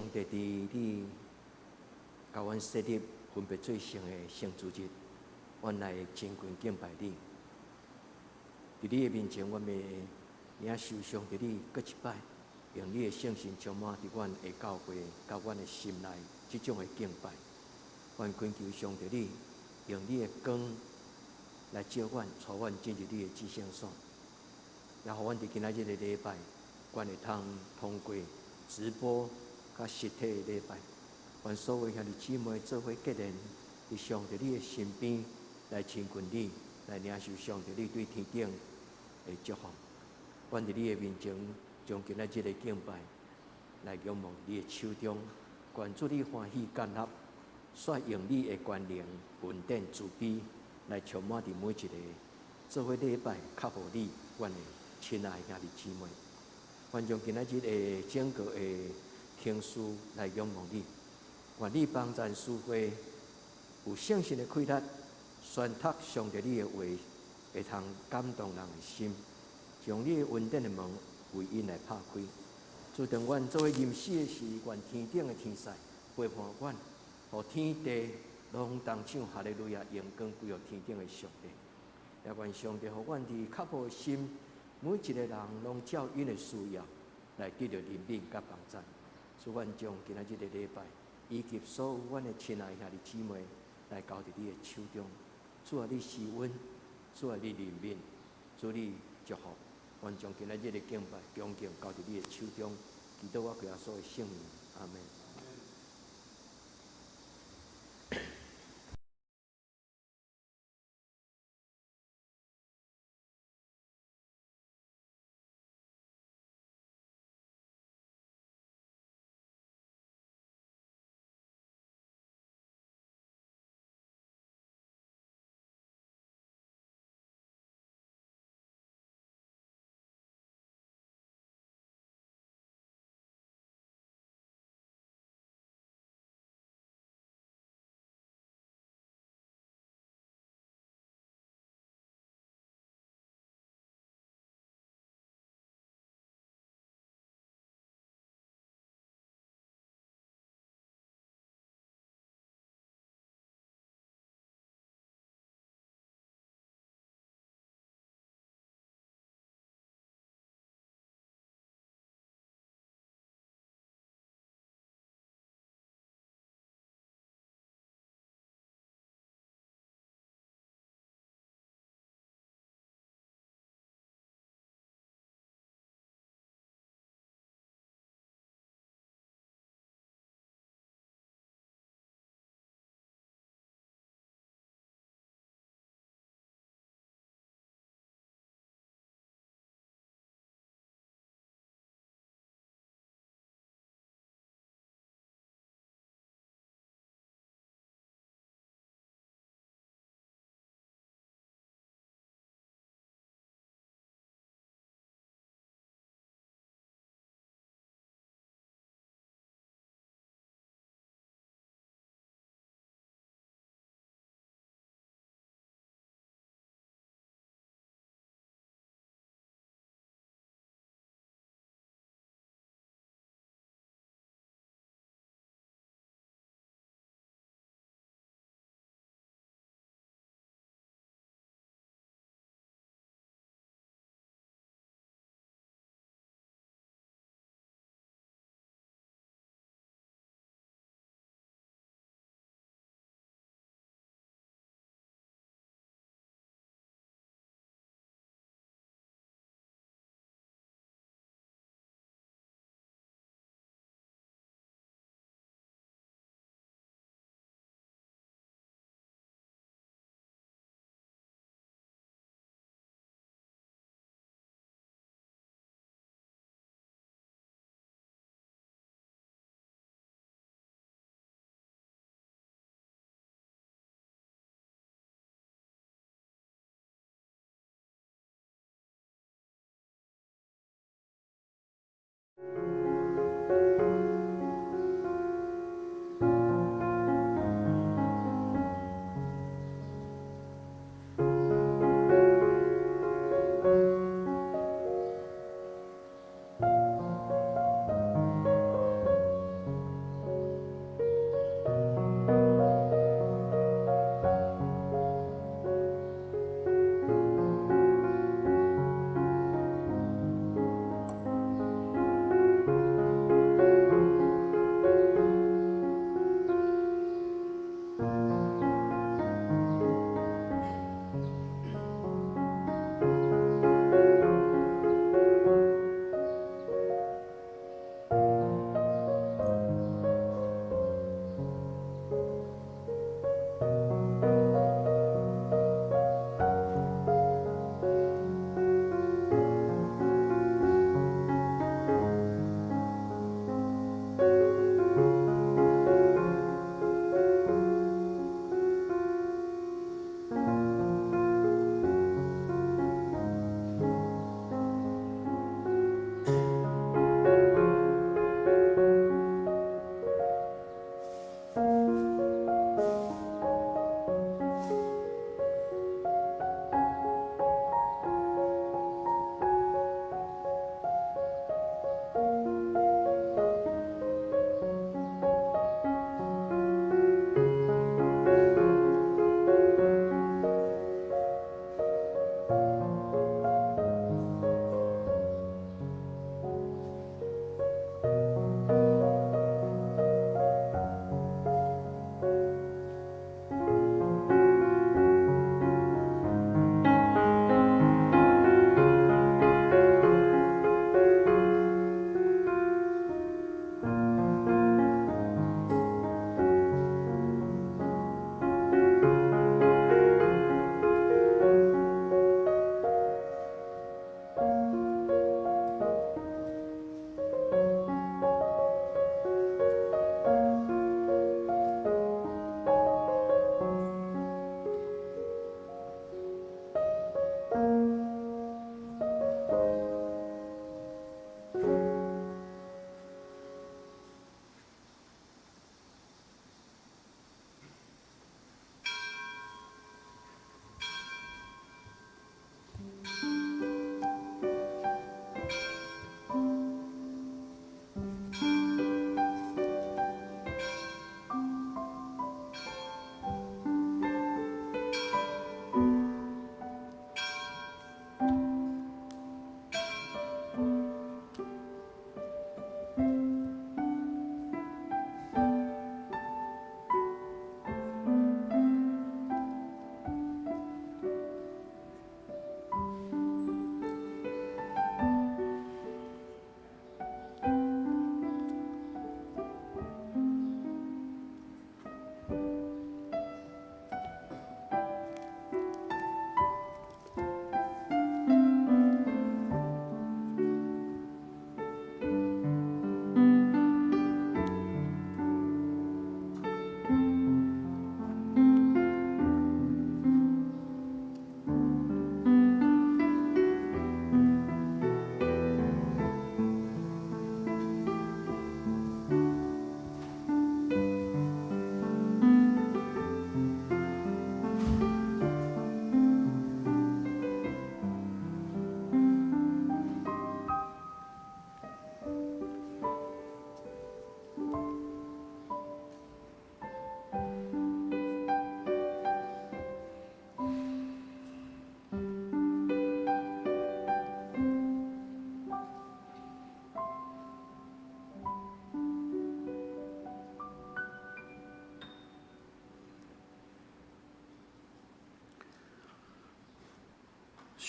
上帝佇你共阮設立分別做聖的聖主日，阮來親近敬拜你。佇你的面前，阮欲領受上帝你閣一擺，用你的聖神充滿佇阮的教會，佮阮的心內，這種的敬拜。阮懇求上帝你，用你的光來照阮，帶阮進入你的至聖所。也予阮佇今仔日的禮拜，阮會通通過直播佮實體的禮拜，願所有兄弟姊妹做伙結連，佇上帝你的身邊來親近你，來領受上帝你對天頂的祝福。阮佇你的面前，將今仔日的敬拜來仰望你的手中，願主你歡喜接納，煞用你的權能、恩典、慈悲來充滿佇每一個做伙禮拜，較予你，阮的親愛兄弟姊妹。願將今仔日的整個的程序來仰望你，願你幫贊司會有聖神的氣力，宣讀上帝你的話，會通感動人的心，將你的恩典的門為𪜶來拍開。主當阮做伙吟詩的時，願天頂的天使陪伴阮，予天地攏同唱哈利路亞，榮光歸予天頂的上帝。也願上帝予阮佇渴慕的心，每一個人攏照𪜶的需要來得著憐憫佮幫贊。主，阮將今仔日的禮拜，以及所有阮的親愛兄弟姊妹來交佇你的手中。主啊，你施恩，主啊，你憐憫，主你祝福。阮將今仔日的敬拜、恭敬交佇你的手中，祈禱我耶穌的聖名，阿門。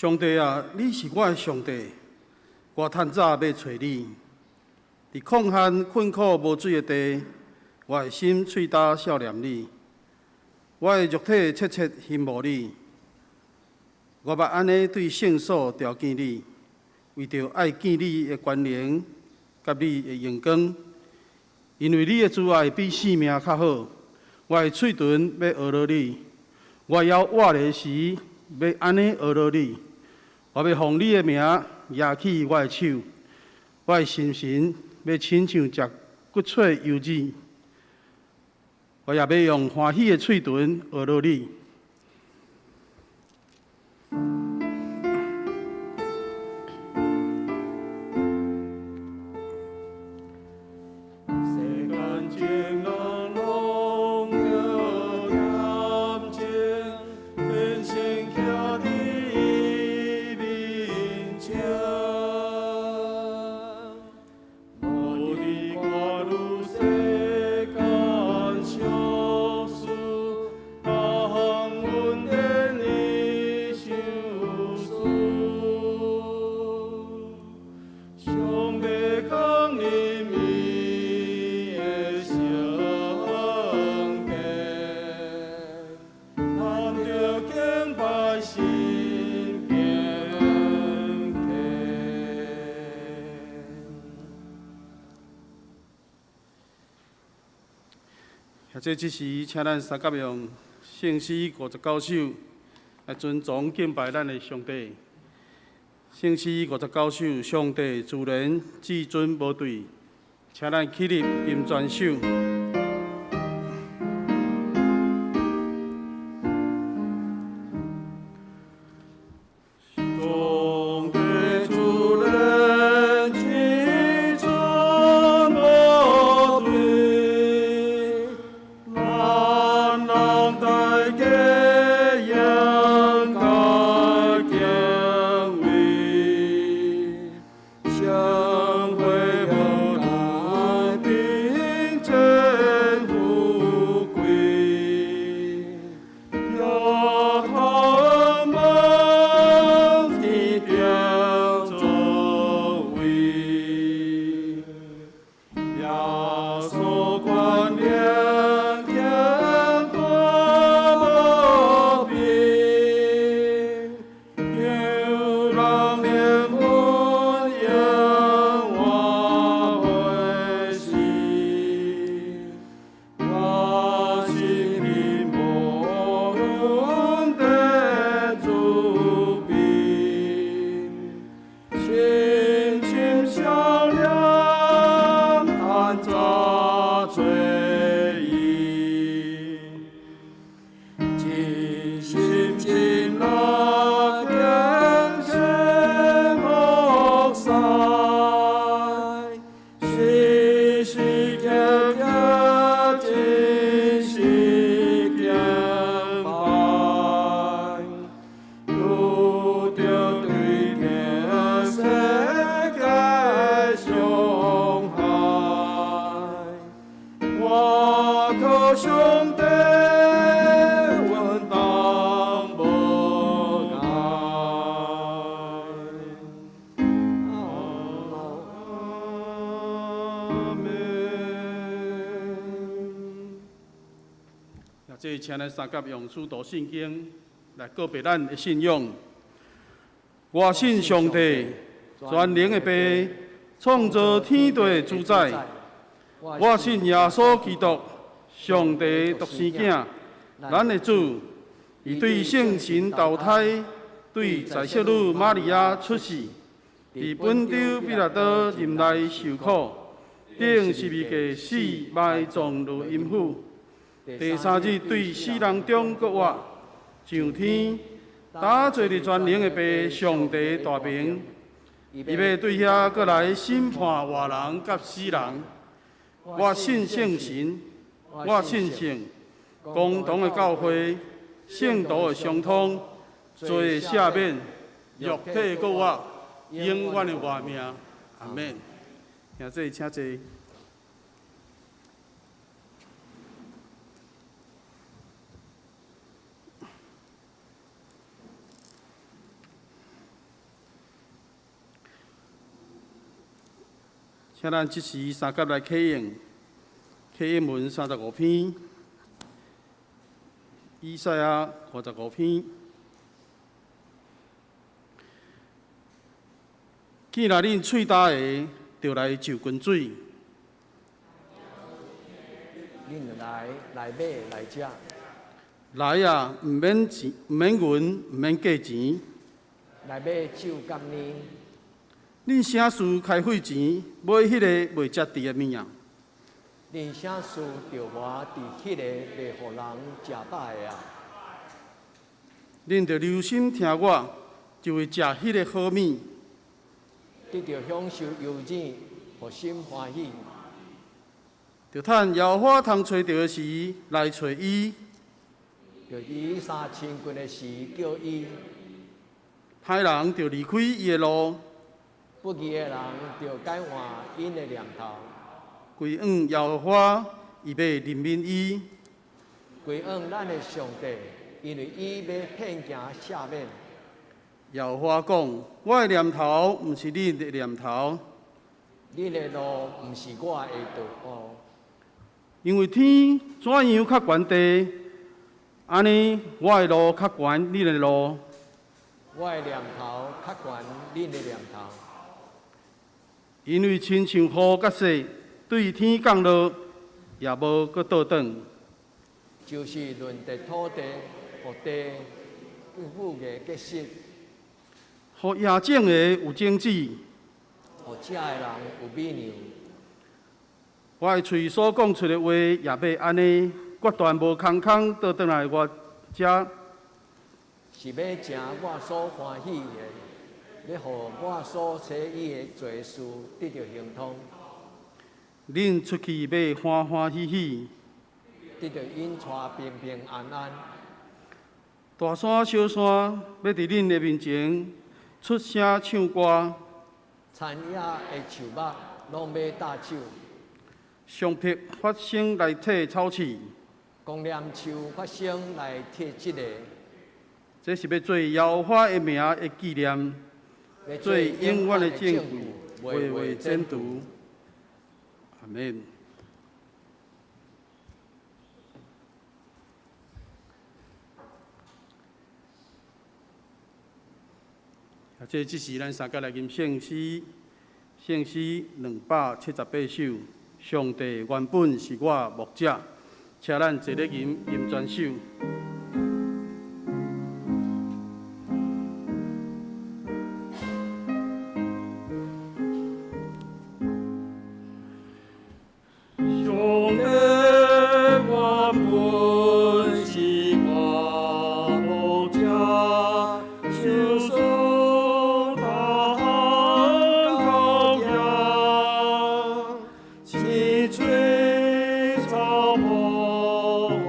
上帝啊，你是我的上帝，我趁早欲揣你。佇曠旱困苦無水的地，我的心喙焦數念你，我的肉體切切欣慕你。我欲按呢對聖所朝見你，為著愛見你的權能，佮你的榮光。因為你的慈愛比性命較好，我的喙唇欲呵咾你，我猶活咧時欲按呢呵咾你。我欲奉你的名舉起我的手，我的心神欲親像食骨脆油脂，我也欲用歡喜的喙唇呵咾你。世間眾人攏著恬靜，天神徛佇伊面前，無佇看汝世間小事，逐項恩典伊賞賜。上帝降臨伊的聖殿，咱著敬拜心敬虔。現在這時，請咱三佮用聖詩59首來尊崇敬拜咱的上帝。聖詩五十九首，上帝自然至尊無對，請咱起立吟全首。上帝自然至尊無對，咱人大家應該敬畏，相會無來並肩富貴，抬頭望天頂作為，耶穌權能強大無比，讓人靈魂永遠袂死。我心欣慕恩典慈悲，深深想念趁早揣伊，一心盡力虔誠服侍，時時刻刻真實敬拜，拄著對天世界傷害，我靠上帝，穩當無礙。阿門。現在請咱三佮用使徒信經來告白咱的信仰。我信上帝，全能的父，創造天地的主宰。我信耶穌基督，上帝獨生囝，咱的主，伊對聖神投胎，對在聖女瑪利亞出世，佇本丟彼拉多任內受苦，釘十字架死，埋葬落陰府。第三日對死人中復活，上天，搭坐佇全能的父上帝大爿，伊欲對遐閣來審判活人佮死人。我信聖神，我信聖共同的教會，聖徒的相通，罪的赦免，肉體的復活，永遠的活命。阿門。兄弟，請坐。請咱這時三佮來啟應，啟應文35篇，以賽亞55篇。既若恁喙焦的，就來受滾水。恁來來買來食。來啊，毋免錢，毋免銀，毋免價錢。來買酒佮奶。恁啥事開費錢買彼个袂食著的物仔？恁啥事著活佇彼个袂予人食飽的啊？恁著留心聽我，就會食彼个好物。得著享受油脂，予心歡喜。著趁耶和華通揣著的時來揣伊。著伊衫親近的時叫伊。歹人著離開伊的路。不義的人著改換𪜶的念頭。歸向耶和華，伊欲憐憫伊。歸向咱的上帝，因為伊欲遍行赦免。耶和華講：我的念頭毋是恁的念頭，恁的路毋是我的道路。因為天怎樣較懸地，按呢我的路較懸恁的路。我的念頭較懸恁的念頭。因為親像雨佮雪對天降落，也無閣倒轉。就是潤澤土地，予地富裕結實。予野種的有種子，予食的人有米糧。我的喙所講出的話，也欲按呢，決斷無空空倒轉來我遮。是欲成我所歡喜的，欲予我所差伊的做的事得著亨通。恁出去欲歡歡喜喜，得著𪜶帶平平安安。大山小山欲佇恁的面前出聲唱歌，田野的樹木攏欲搭手。松柏發聲來替草刺，公稔樹發聲來替這个。這是欲做耶和華的名的紀念，做永遠的證據，袂會剪除。阿門。啊，這這時咱三佮來吟聖詩，聖詩278首。上帝原本是我牧者，請咱齊咧吟吟全首。上帝原本是我牧者，想所大漢高行，青翠草木予我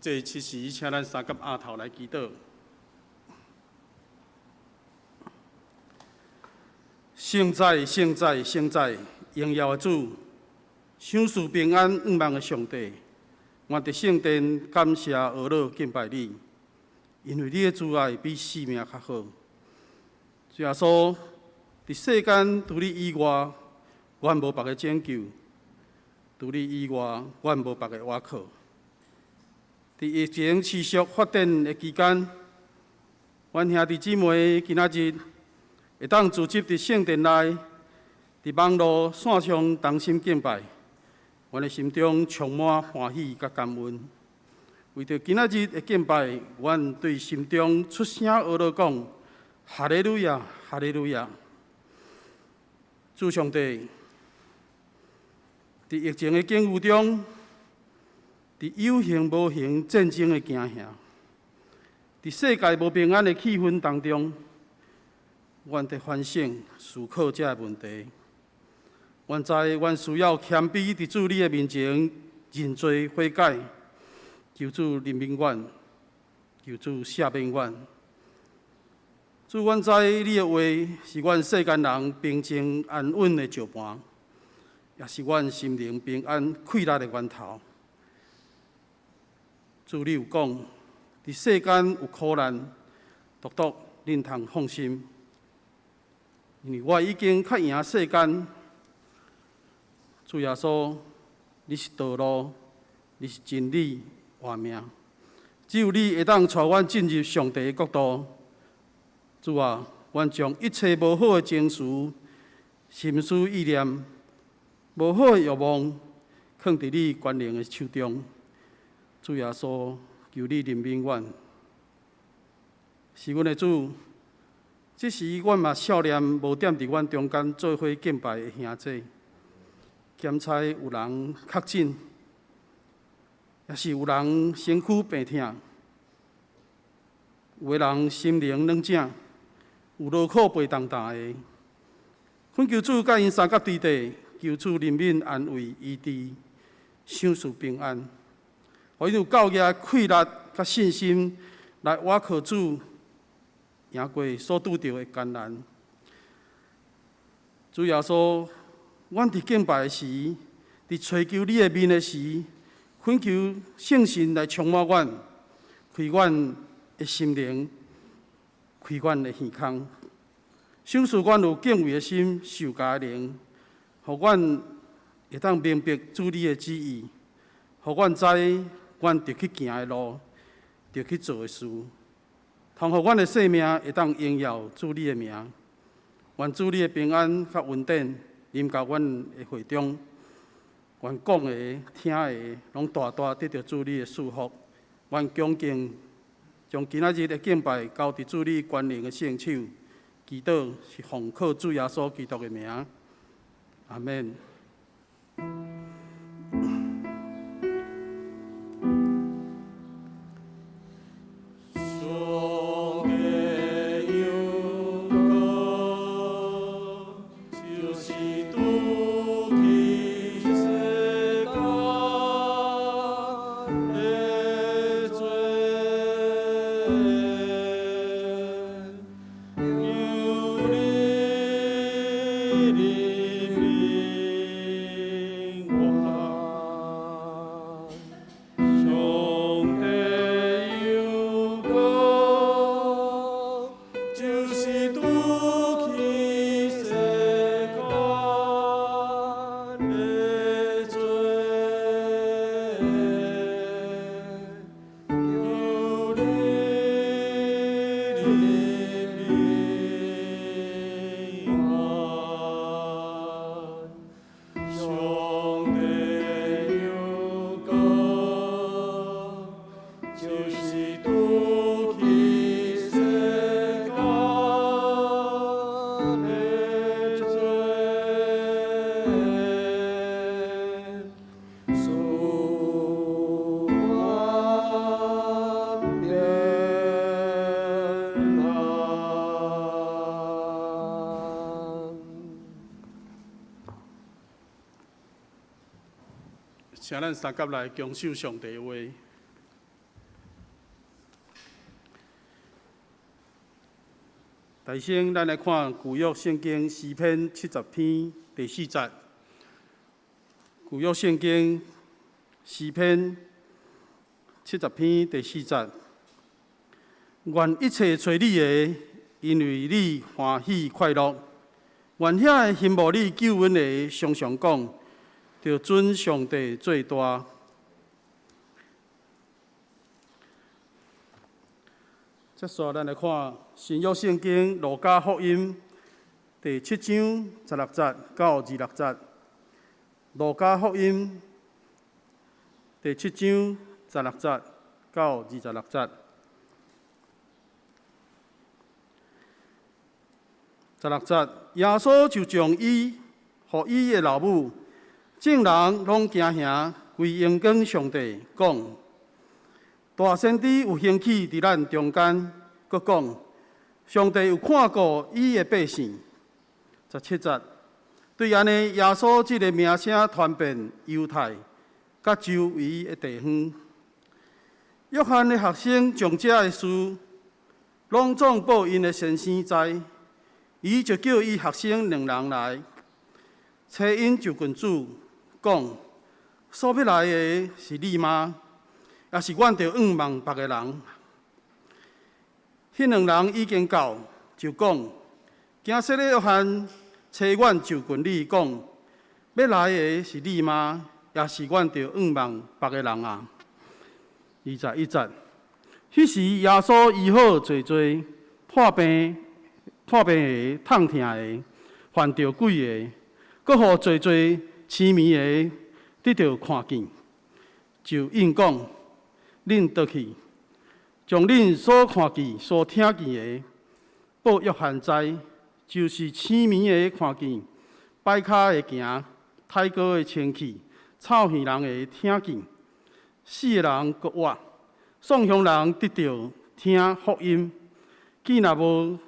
這此時請咱三佮阿頭來祈禱。聖哉，聖哉，聖哉，榮耀的主，賞賜平安願望的上帝，願佇聖殿感謝阿樂敬拜你，因為你的慈愛比性命較好。主耶穌，佇世間除你以外，阮無別个拯救；除你以外，阮無別个倚靠。佇疫情持續發展的期間，阮兄弟姊妹今仔日會當聚集佇聖殿內，佇網路線上同心敬拜，阮的心中充滿歡喜佮感恩。為著今仔日的敬拜，阮對心中出聲呵咾講：哈利路亞，哈利路亞！主上帝，佇疫情的境遇中，佇有形無形戰爭的驚嚇，佇世界無平安的氣氛當中，阮佇反省思考這个問題。阮知阮需要謙卑佇主你的面前認罪悔改，求主憐憫阮，求主赦免阮。主，阮知你的話是阮世間人平靜安穩的石盤，也是阮心靈平安快樂的源頭。主，你有講，佇世間有苦難，獨獨恁通放心，因為我已經較贏世間。主耶穌，你是道路，你是真理，活命。只有你會當帶阮進入上帝的國度。主啊，阮將一切無好的情緒、心思意念、無好的欲望，囥佇你權能的手中。主耶穌，求你憐憫阮。是阮的主，這時阮嘛數念無踮佇阮中間做伙敬拜的兄弟，檢查有人確診，抑是有人身軀病痛，有的人心靈軟正，有勞苦背重擔的，懇求主佮𪜶相佮對地，求主憐憫安慰醫治，賞賜平安，予𪜶有夠額氣力佮信心來倚靠主，贏過所拄著的艱難。主耶穌，阮佇敬拜的時，佇揣求你的面的時，懇求聖神來充滿阮，開阮的心靈，開阮的耳孔，賞賜阮有敬畏的心、受教的靈，予阮會當明白主你的旨意，予阮知阮著去行的路，著去做的事，通予阮的生命會當榮耀主你的名。願主你的平安佮恩典臨到阮的會中，願講的、聽的，攏大大得著主你的祝福。願恭敬將今仔日的敬拜交佇主你權能的聖手，祈禱是奉靠主耶穌基督的名，阿們。上帝有講，就是拄去世間的罪，求你憐憫我。上帝有講，就是拄去世間的罪，求你憐憫我。上帝有講，就是拄去世間的罪，恕阮免難。請咱三佮來恭守上帝的話。首先，咱來看舊約聖經詩篇70篇第四節。舊約聖經詩篇七十篇第四節。願一切揣你的，因為你歡喜快樂；願遐個欣慕你救恩的，常常講，著尊上帝做大。接續咱來看新約聖經路加福音第七章十六節到26節。路加福音第七章十六節到26節。十六節，耶穌就將伊予伊的老母，眾人攏驚嚇，歸榮光上帝，講：大先知有興起佇咱中間，閣講上帝有看顧伊的百姓。17節，對按呢，耶穌這个名聲傳遍猶太佮周圍的地方。約翰的學生將這个事攏總報𪜶的先生知。伊就叫伊學生兩人來，揣𪜶就近主，講：所欲來的是你嗎？抑是阮著仰望別个人？彼兩人已經到，就講：驚洗禮約翰揣阮就近你，講：欲來的是你嗎？抑是阮著仰望別个人啊？21節，彼時耶穌醫好濟濟破病。破病的、痛疼的、犯著鬼的，閣予濟濟癡迷的得著看見，就應講：恁倒去，將恁所看見、所聽見的，報約翰知，就是癡迷的看見，跛跤的行，苔膏的清去，臭耳人的聽見，死的人閣活，喪鄉人得著聽福音，見若無。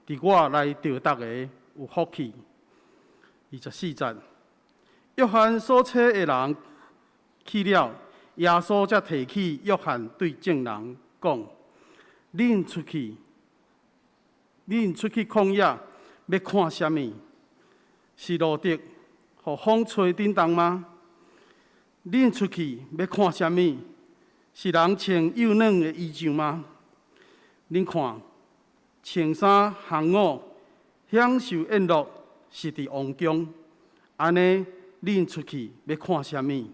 佇我來著逐个有福氣。24節，約翰所差的人去了，耶穌才提起約翰對眾人講：恁出去，恁出去曠野，欲看啥物？是蘆竹予風吹振動嗎？恁出去欲看啥物？是人穿幼嫩的衣裳嗎？恁看。穿衫行伍，享受宴樂，是佇王宮。按呢，恁出去欲看啥物？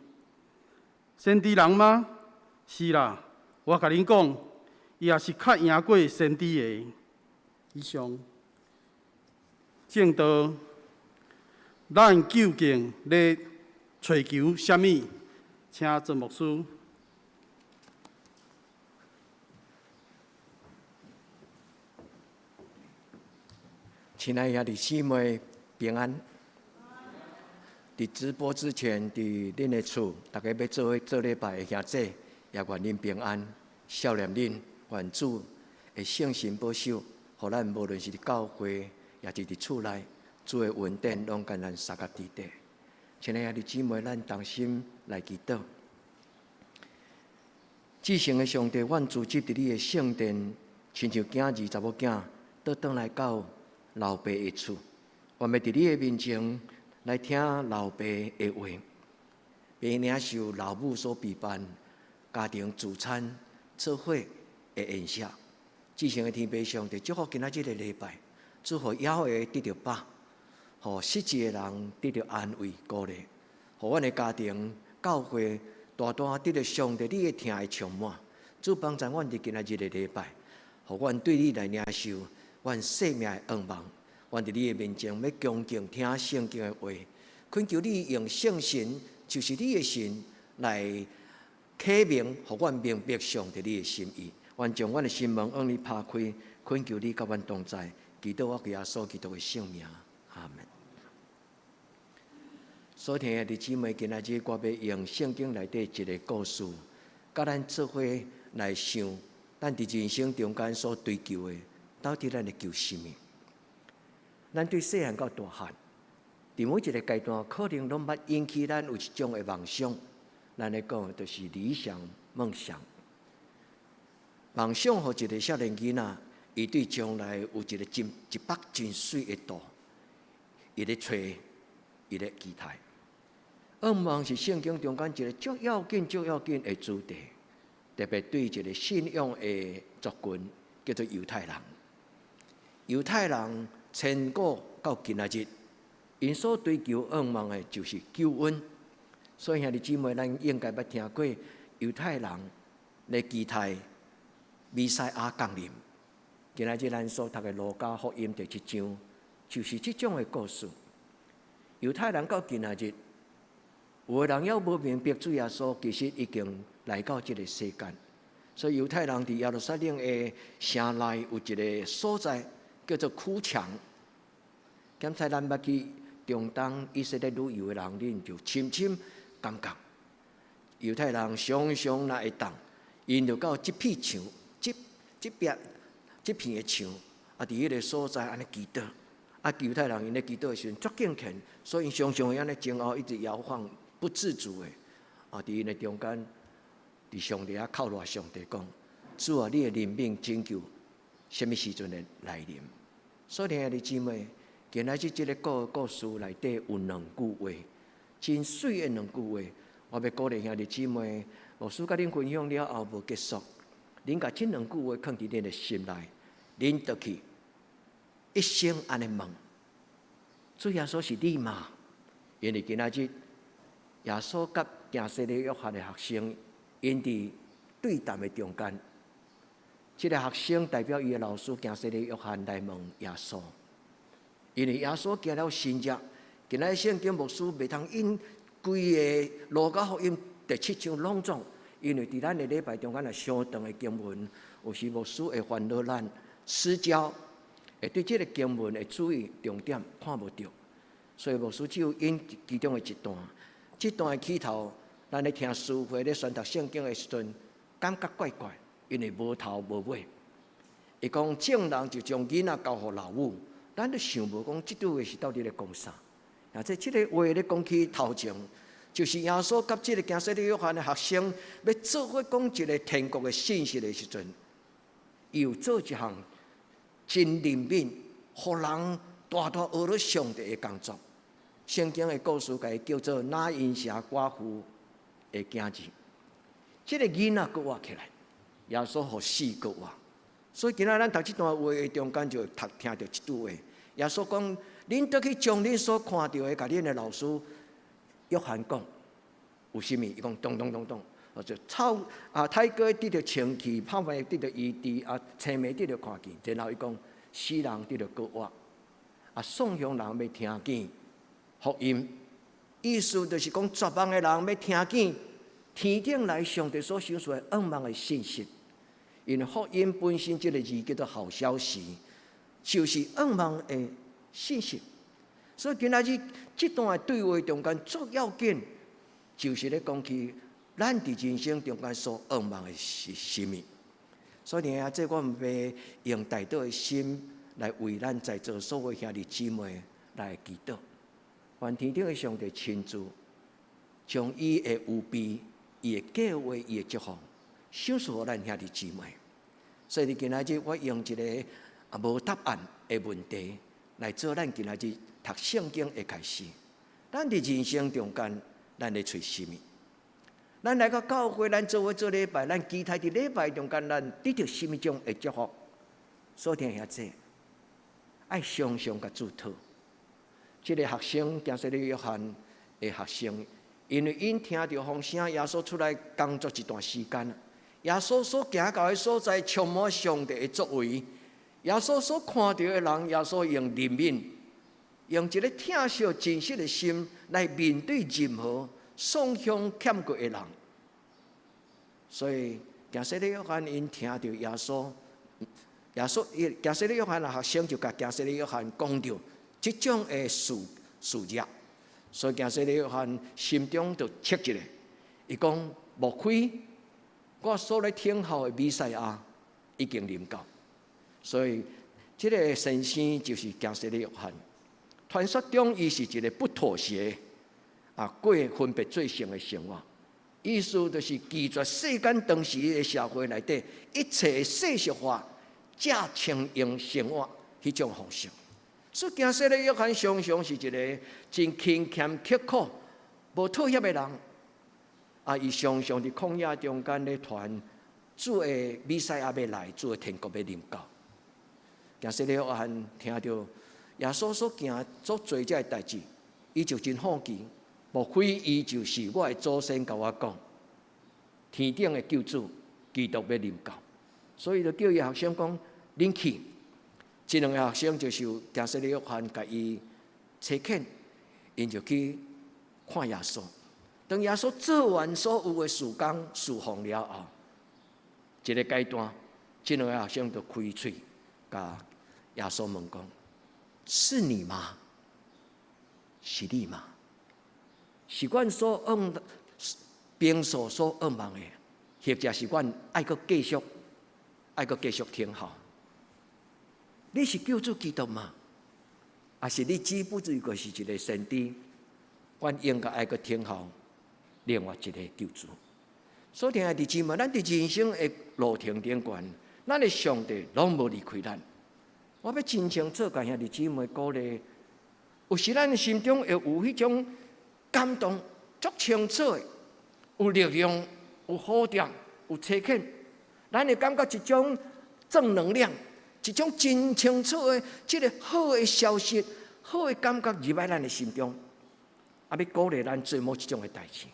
先知人嗎？是啦，我共恁講，伊也是較贏過先知的。以上證道，咱究竟咧揣求啥物？請曾牧師。親愛兄弟姊妹平安。佇直播之前，佇恁的厝，逐家欲做伙做禮拜的兄姊，也願恁平安，少年恁，願主的聖神保守，予咱無論是佇教會，抑是佇厝內，主的恩典攏共咱相佮佇底。親愛兄弟姊妹，咱同心來祈禱。至聖的上帝，阮聚集佇你的聖殿，親像囝兒查某囝，倒轉來到老爸的厝，願欲佇你的面前來聽老爸的話，欲領受老母所備辦家庭聚餐做伙的宴席。至聖的天父上帝，祝福今仔這个禮拜，祝福枵的得著飽，予失志的人得著安慰鼓勵，予阮的家庭教會大大得著上帝你的疼愛充滿。主幫助阮佇今仔日的禮拜，予阮對你來領受阮生命的願望。阮佇你的面前欲恭敬聽聖經的話，懇求你用聖神，就是你的神來啟明，予阮明白上帝你的心意。願將阮的心門向你拍開，懇求你佮阮同在，祈禱我耶穌基督的聖名，阿們。所聽的弟姊妹，今仔日我欲用聖經內底一个故事，佮咱做伙來想，咱佇人生中間所追求的，到底咱咧求啥物？咱對細漢到大漢，佇每一个階段，可能攏捌引起咱有一種的夢想。咱咧講的就是理想、夢想。夢想予一个少年囡仔伊對將來有一个真一筆真媠的圖，伊咧揣，伊咧期待。向望是聖經中間一个足要緊、足要緊的主題，特別對一个信仰的族群，叫做猶太人。猶太人千古到今仔日，𪜶所追求向望的就是救恩。所以兄弟姊妹，咱應該捌聽過猶太人咧期待彌賽亞降臨。今仔日咱所讀的路加福音第七章，就是這種的故事。猶太人到今仔日，有的人猶無明白主耶穌其實已經來到這个世間。所以猶太人佇耶路撒冷的城內有一个所在叫做哭牆。剛才咱捌去中東以色列旅遊的人，恁就深深感覺，猶太人常常若會當，𪜶就到這片牆，這這壁這片的牆，啊，佇彼个所在按呢祈禱。啊，猶太人𪜶咧祈禱的時陣足敬虔，所以常常會按呢前後一直搖晃，不自主的。啊，佇𪜶的中間，佇上帝遐哭賴上帝講：主啊，你的憐憫拯救，啥物時陣會來臨？所以兄弟姊妹，今仔日這个故事內底有兩句話，真媠的兩句話。我欲鼓勵兄弟姊妹，牧師共恁分享了後無結束，恁共這兩句話囥佇恁的心內，恁倒去一生按呢問：主耶穌是你嗎？因為今仔日耶穌佮行洗禮約翰的學生，𪜶佇對談的中間，這个學生代表伊的老師行洗禮約翰來問耶穌，因為耶穌行了神蹟，今仔日聖經牧師袂通引規個路加福音第七章攏總，因為佇咱的禮拜中間若傷長的經文，有時牧師會煩惱咱失焦，會對這个經文的注意重點看無著，所以牧師只有引其中的一段。這段的起頭，咱咧聽司會咧宣讀聖經的時陣，感覺怪怪，因為無頭無尾。伊講眾人就將囡仔交予老母，咱都想無講這段話是到底咧講啥。啊，這這个話咧講起頭前，就是耶穌佮這个行洗禮約翰的學生，欲做伙講一个天國的信息的時陣，伊有做一項真憐憫，予人大大學了上帝的工作。聖經的故事，共伊叫做拿因城寡婦的囝兒。這个囡仔閣活起來，耶穌予死閣活。所以今仔咱讀這段話的中間，就會讀聽著這句話。耶穌講：恁倒去將恁所看著的，共恁的老師約翰講，有啥物？伊講咚咚咚咚，就草啊，太哥得著清氣，疱病得著醫治，啊，青盲得著看見。然後伊講死人得著復活，啊，喪鄉人欲聽見福音，意思就是講絕望的人欲聽見天頂來上帝所賞賜的向望的信息。因為福音本身這个字叫做好消息，就是向望的信息。所以今仔日這段的對話中間最要緊，就是咧講起咱佇人生中間所向望的是啥物。所以啊，這我毋欲用代禱的心來為咱在座所有兄弟姊妹來祈禱。願天頂的上帝親自將伊的預備、伊的計劃、伊的祝福，賞賜予咱兄弟姊妹。所以今仔日我用一个啊無答案的問題來做咱今仔日讀聖經的開始。咱佇人生中間，咱咧揣啥物？咱來到教會，咱做伙做禮拜，咱期待佇禮拜中間，咱得著啥物種的祝福？所以聽兄弟，愛常常共主討。這个學生，行洗禮約翰的學生，因為𪜶聽著風聲，耶穌出來工作一段時間。耶穌所行到的所在，充滿上帝的作為。耶穌所看著的人，耶穌用憐憫，用一个疼惜真實的心來面對任何喪鄉欠過的人。所以，行洗禮約翰𪜶聽著耶穌，耶穌行洗禮約翰的學生就共行洗禮約翰講著這種的事跡，所以行洗禮約翰心中就切一下，伊講莫非我所咧等候的彌賽亞已經臨到？所以這个先生就是行洗禮約翰。傳說中，伊是一个不妥協啊，過分別罪聖的生活。意思就是拒絕世間當時的社會內底一切世俗化、正清閒生活彼種方式。所以，行洗禮約翰常常是一个真勤儉刻苦、無妥協的人。啊，伊常常佇曠野中間咧傳主的彌賽亞欲來，主的天國欲臨到。行洗禮約翰聽著耶穌所行所做這个代誌，伊就真好奇，莫非伊就是我的祖先共我講，天頂的救主基督欲臨到？所以就叫伊學生講，恁去。這兩个學生就是行洗禮約翰共伊差遣，𪜶就去看耶穌。當耶穌做完所有的事工侍奉了後，一个階段，這兩个學生就開喙，共耶穌問講：是你嗎？是你嗎？是阮所望、平素所向望的，或者是阮愛閣繼續、愛閣繼續等候？你是救主基督嗎？抑是你只不過是一个先知？阮應該愛閣等候另外一个救主。所以，兄弟姊妹，咱佇人生的路程頂懸，咱的上帝攏無離開咱。我欲真清楚共兄弟姊妹鼓勵，有時咱的心中會有彼種感動，足清楚的，有力量，有呼召，有差遣，咱會感覺一種正能量，一種真清楚的這个好的消息，好的感覺入來咱的心中，啊，欲鼓勵咱做某一種的代誌。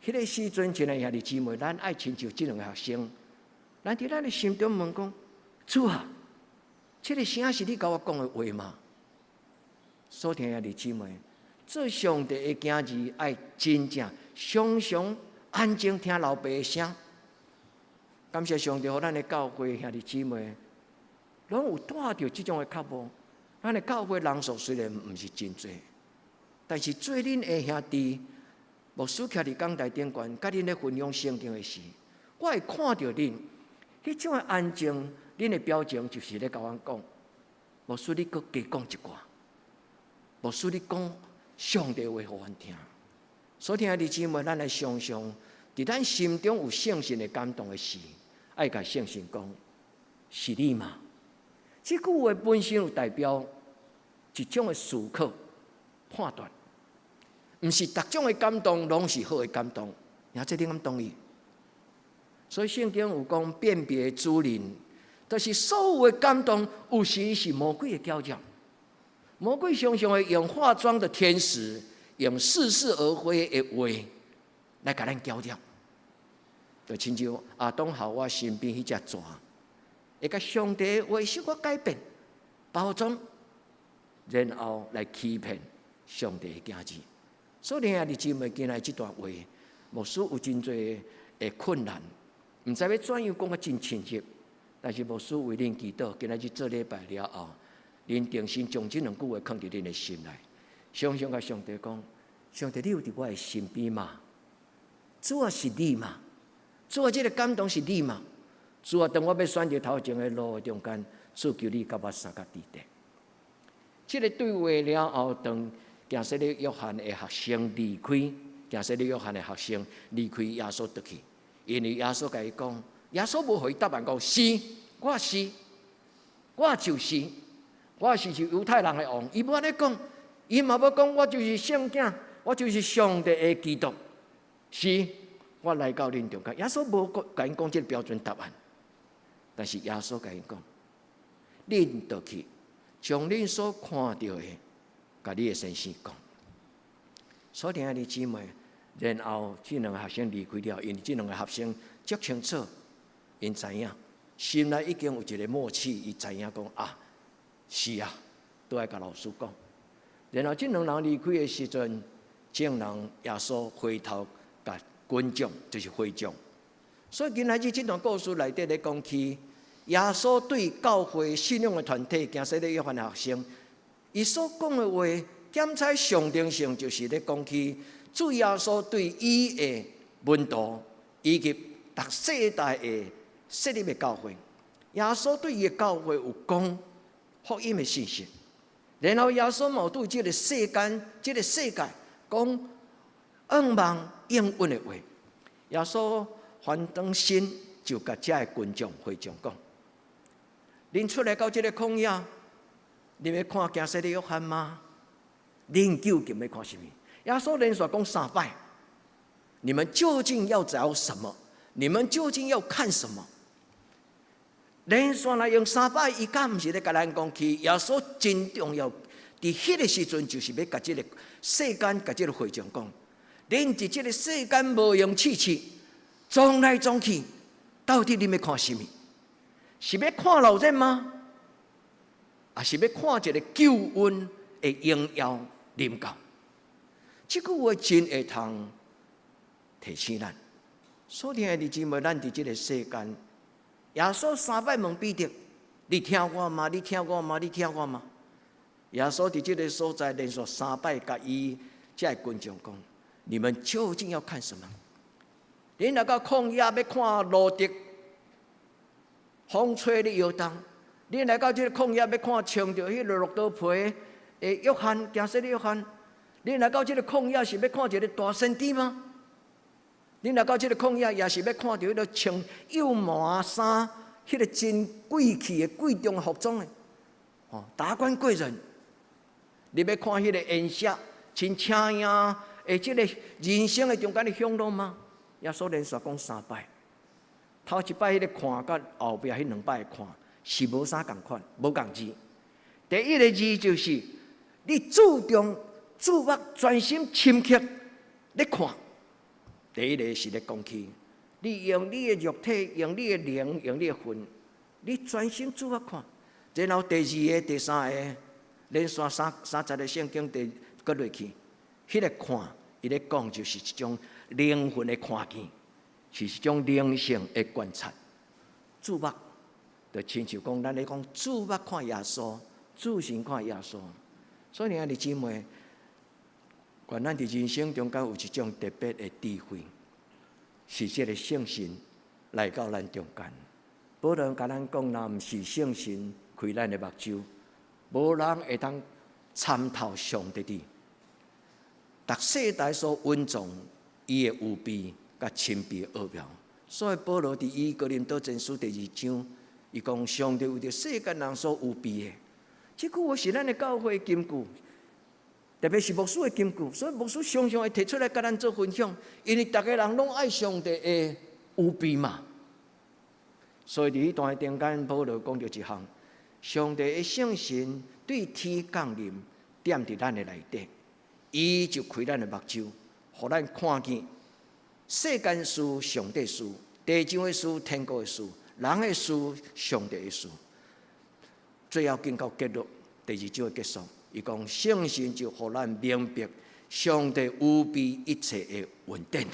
彼个時陣，親愛兄弟姊妹，咱愛親像這兩個學生，咱佇咱的心中問講：主啊，這个聲是你共我講的話嗎？所聽兄弟姊妹，做上帝的囝兒，愛真正常常安靜聽老爸的聲。感謝上帝，予咱的教會兄弟姊妹，攏有帶著這種的渴慕。咱的教會人數雖然毋是真濟，但是做恁的兄弟，牧師徛佇講台頂懸，佮恁咧分享聖經的時，我會看著恁彼種的安靜，恁的表情就是咧共阮講，牧師你閣加講一寡，牧師你講上帝話予阮聽。所以，兄弟姊妹，咱來常常佇咱心中有聖神的感動的時，愛共聖神講，是你嗎？這句話本身有代表一種的思考判斷。毋是逐種的感動攏是好的感動，兄這你敢同意？所以聖經有講辨別諸靈，就是所有的感動，有時是魔鬼的攪擾。魔鬼常常會用化妝的天使，用似是而非的話來共咱攪擾。就親像亞當夏娃身邊彼隻蛇，會共上帝的話小可改變、包裝，然後來欺騙上帝的囝兒。所以，兄弟姊妹，今仔這段話，牧師有真濟的困難，毋知欲怎樣講甲真親切。但是牧師為恁祈禱，今仔日做禮拜了後，恁定心將這兩句話囥佇恁的心內，常常共上帝講：上帝，你有佇我的身邊嗎？主啊，是你嗎？主啊，這个感動是你嗎？主啊，當我欲選擇頭前的路的中間，主求你佮我相佮佇咧。這个對話了後，當行洗禮約翰的學生離開，行洗禮約翰的學生離開耶穌倒去，因為耶穌共伊講，耶穌無予伊答案講是，我是，我就是，我是是猶太人的王。伊無按呢講，伊嘛無講我就是聖囝，我就是上帝的基督，是，我來到恁中間。耶穌無共𪜶講這个標準答案，但是耶穌共𪜶講，恁倒去，將恁所看著的，共你的先生講。所以，兄弟姊妹，然後這兩個學生離開了，因為這兩個學生足清楚，𪜶知影，心內已經有一个默契，伊知影講啊，是啊，都愛共老師講。然後這兩人離開的時陣，眾人耶穌回頭共群眾，就是會眾。所以今仔日這段故事內底咧講起，耶穌對教會信仰的團體，行洗禮約翰的學生，伊所講的話，檢採象徵性就是咧講起主耶穌對伊的門徒以及逐世代的設立的教會，耶穌對伊的教會有講福音的信息，然後耶穌嘛對這个世間、這个世界講向望應允的話。耶穌翻轉身就共遮的群眾會眾講。恁出來到這個曠野，你欲看行洗禮約翰嗎？恁究竟欲看啥物？耶穌連續講三擺，你們究竟要找什麼？你們究竟要看什麼？連續來用三擺，伊敢毋是咧共咱講去？耶穌真重要，佇彼個時陣就是欲共這個世間、共這個會眾講，恁佇這個世間無閒試試，撞來撞去，到底恁欲看啥物？是欲看老人嗎？抑是欲看一個救恩的榮耀臨到？這句話真會通提醒咱。所以，兄弟姊妹，咱佇這個世間，耶穌三擺問彼得：你疼我嗎？你疼我嗎？你疼我嗎？耶穌佇這個所在連續三擺共伊這个群眾講：你們究竟要看什麼？恁來到曠野欲看路得風吹咧搖動？恁來到這個曠野欲看穿著彼個駱駝皮的約翰，行洗禮約翰？恁來到這個曠野是欲看一個大先知嗎？恁來到這個曠野也是欲看著彼個穿幼毛衫、彼個真貴氣的貴重服裝的，哦，達官貴人。你欲看彼個筵席真請宴的這個人生的中間的享樂嗎？耶穌連續講三擺，頭一擺彼個看，佮後壁彼兩擺看是無啥仝款，無仝字。第一个字就是你注重注目專心深刻咧看。第一个是咧講起，你用你的肉體，用你的靈，用你的魂，你專心注目看。然後第二个、第三个，連續三三節的聖經第閣落去，彼個看，伊咧講就是一種靈魂的看見，是一種靈性的觀察。注目，就親像講，咱咧講注目看耶穌，注神看耶穌。所以兄弟姊妹，願咱佇人生中間有一種特別的智慧，是這个聖神來到咱中間。保羅共咱講，若毋是聖神開咱的目睭，無人會當參透上帝佇逐世代所隱藏伊的預備佮神秘的奧妙。所以保羅佇哥林多前書第二章，伊講上帝為著世間人所預備的，這句話是咱的教會金句。特別是牧師的金句，所以牧師常常會提出來共咱做分享，因為逐个人攏愛上帝的預備嘛。所以佇彼段中間，保羅講著一項，上帝的聖神對天降臨，踮佇咱的內底，伊就開咱的目睭，予咱看見世間事、上帝事、地上的事、天國的事、人的事、上帝的事。最後進到結論，第二章的結束。伊講聖神就予咱明白上帝預備一切的恩典。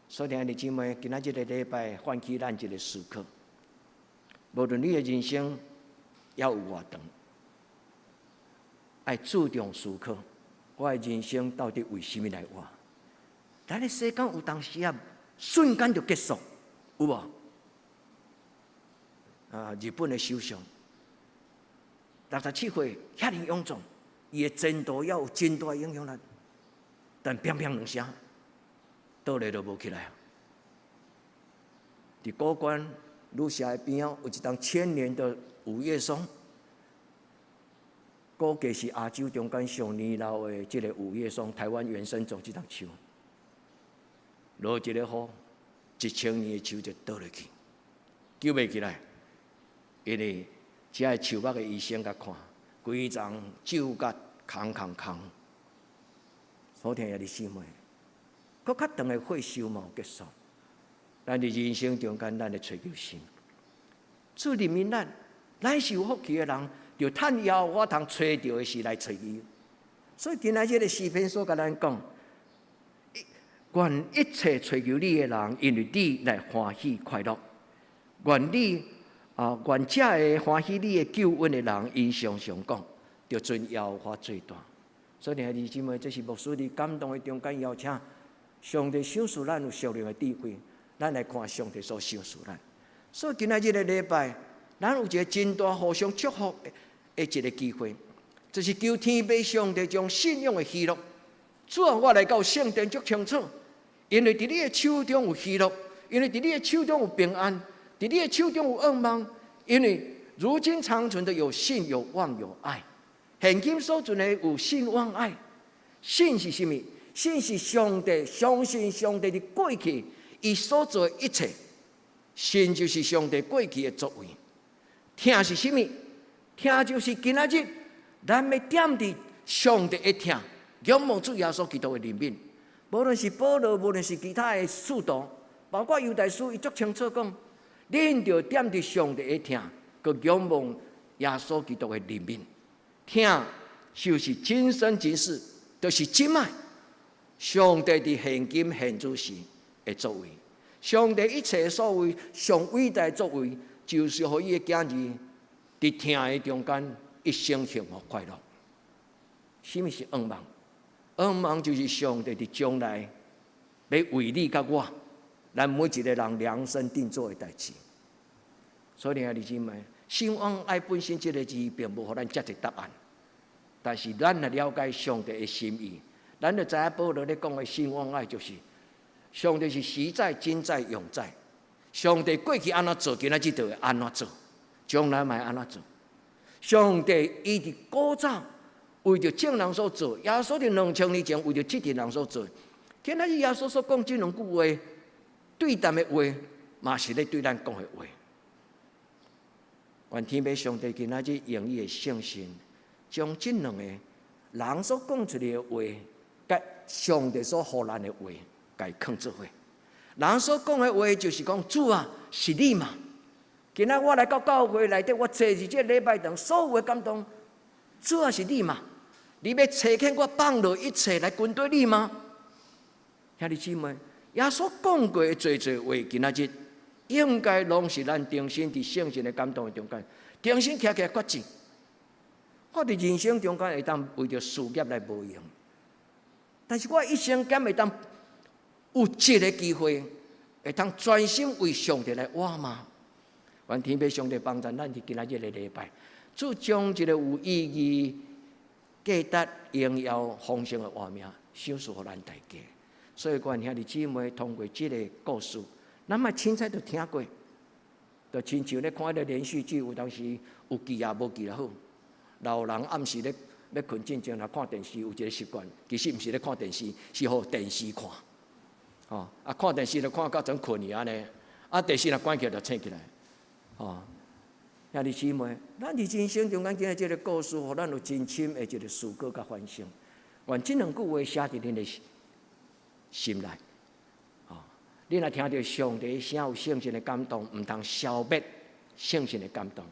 所以兄弟姊妹，今仔這个禮拜喚起咱一个思考。無論你的人生猶有偌長，愛注重思考，我的人生到底為啥物來活？咱的世間有當時啊，瞬間就結束，有無？啊，日本的首相67歲，遐爾勇壯，伊的前途猶有真大影響力，但砰砰兩聲，倒咧就無起來啊！佇古關女社的邊仔有一棟千年的五葉松，估計是亞洲中間上年老的這个五葉松，台灣原生種這棟樹，落一个雨，1000年的樹就倒落去，救袂起來，因為遮的樹木的醫生共看，規叢蛀甲空空空。所聽兄弟姊妹，閣較長的歲數嘛有結束。咱佇人生中間，咱咧揣求神，主憐憫咱，咱是有福氣的人，著趁耶和華通揣著的時來揣伊。所以今仔這个詩篇所共咱講，願一切揣求你的人，因為你來歡喜快樂。願你啊，願這个歡喜你的救恩的人，𪜶常常講，著尊耶和華最大。所以兄弟姊妹，這是牧師佇感動的中間邀請，上帝賞賜咱有屬靈的智慧，咱來看上帝所賞賜咱。所以今仔這个禮拜，咱有一个真大互相祝福的一个機會，就是求天父上帝將信仰的喜樂。主啊，我來到聖殿足清楚，因為佇你的手中有喜樂，因為佇你的手中有平安，佇你的手中有仰望，因為如今長存的有信、有望、有愛。現今所存的有信、望、愛。信是啥物？信是上帝，相信上帝佇過去伊所做的一切。信就是上帝過去的作為。疼是啥物？疼就是今仔日咱欲踮佇上帝的疼，仰望主耶穌基督的憐憫。無論是保羅，無論是其他的使徒，包括猶大書，伊足清楚講，恁著踮佇上帝的疼，閣仰望耶穌基督的憐憫。疼就是今生今世，就是這擺上帝佇現今現此時的作為。上帝一切所為上偉大的作為，就是予伊的囝兒佇疼的中間一生幸福快樂。啥物是向望？向望就是上帝佇將來欲為你佮我，咱每一個人量身定做的代誌。所以兄弟姊妹，信望愛本身這個字並無予咱遮濟答案，但是咱若了解上帝的心意，咱就知影保羅咧講的信望愛就是上帝是實在、今在、永在。上帝過去按怎做，今仔日就會按怎做，將來嘛會按怎做。上帝伊佇古早為著眾人所做，耶穌佇2000年前為著這群人所做。今仔日耶穌所講這兩句話，對談的話，嘛是咧對咱講的話。願天父上帝今仔日用伊的聖神，將這兩個人所講出來的話，佮上帝所予咱的話，共伊囥做伙。人所講的話就是講主啊，是你嗎？今仔我來到教會內底，我坐佇這個禮拜堂，所有的感動，主啊，是你嗎？你欲差遣我放落一切來跟隨你嗎？兄弟姊妹，耶穌講過的濟濟話，今仔日應該攏是咱重新佇聖神的感動的中間，重新徛起來決志。我佇人生中間會當為著事業來無閒，但是我一生敢會當有這個機會，會當專心為上帝來活嗎？願天父上帝幫助咱佇今仔日個禮拜，主將這個有意義、價值、榮耀、豐盛的活命，賞賜予咱大家。所以，願兄弟姊妹通過這個故事，咱嘛凊彩都聽過，就親像咧看彼個連續劇，有當時有記也無記也好。老人暗時咧欲睏進前來看電視，有一個習慣，其實毋是咧看電視，是予電視看。哦，啊，看電視就看到陣睏去按呢，啊，電視若關起來就醒起來。哦，兄弟姊妹，咱佇人生中間今仔這個故事，予咱有真深的一個思考佮反省。願這兩句話寫佇恁的心內。哦，你若聽著上帝聲有聖神的感動，毋通消滅聖神的感動。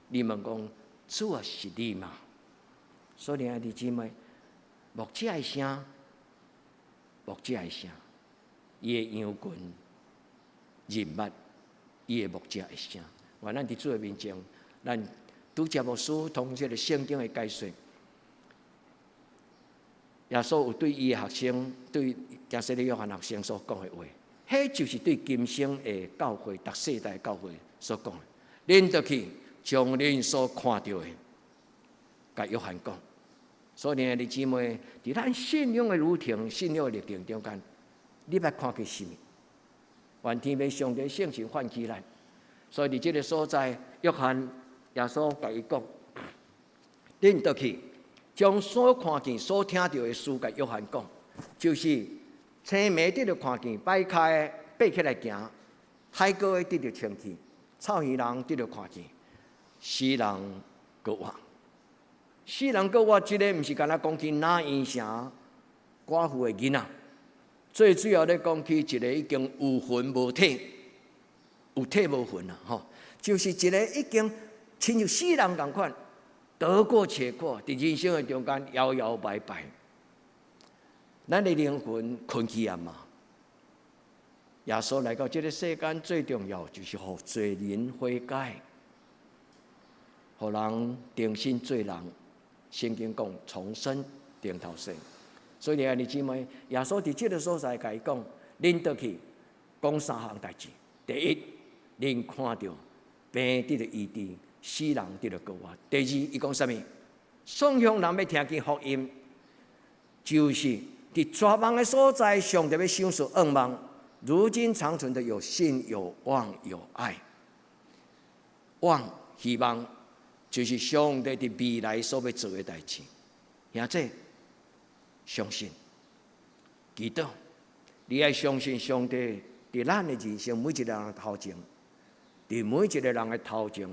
你問講，主啊，是你嗎？所以兄弟姊妹，牧者的聲，牧者的聲，伊的羊群認捌伊的牧者的聲。願咱佇主的面前，咱拄則牧師通這個聖經的解說，耶穌有對伊的學生，對行洗禮約翰學生所講的話，彼就是對今生的教會，逐世代教會所講的。恁著去將恁所看著的，共約翰講。所以兄弟姊妹，佇咱信仰的旅程、信仰的歷程中間，你欲看見啥物？願天父上帝聖神喚起咱。所以佇這個所在，約翰耶穌共伊講：恁著去將所看見、所聽著的事，共約翰講，就是青盲得著看見，跛跤的爬起來行，海膈的得著清氣，臭耳人得著看見，死人閣活。死人閣活，這個毋是干焦講起拿因城寡婦的囡仔，最主要咧講起一個已經有魂無體，有體無魂啊！吼，就是一個已經親像死人仝款，得過且過，佇人生的中間搖搖擺擺。咱的靈魂睏去啊嘛？耶穌來到這個世間，最重要就是予罪人悔改，予人重新做人。聖經講重生重頭生，所以兄弟姊妹，耶穌佇這個所在共伊講，恁倒去講三項代誌。第一，恁看著病得著醫治，死人得著復活。第二，伊講啥物？創鄉人欲聽見福音，就是佇絕望的所在，上帝欲賞賜向望。如今長存的有信、有望、有愛。望希望，就是上帝佇未來所欲做的代誌。兄弟，相信，祈禱，你愛相信上帝佇咱的人生每一個人的頭前，佇每一個人的頭前，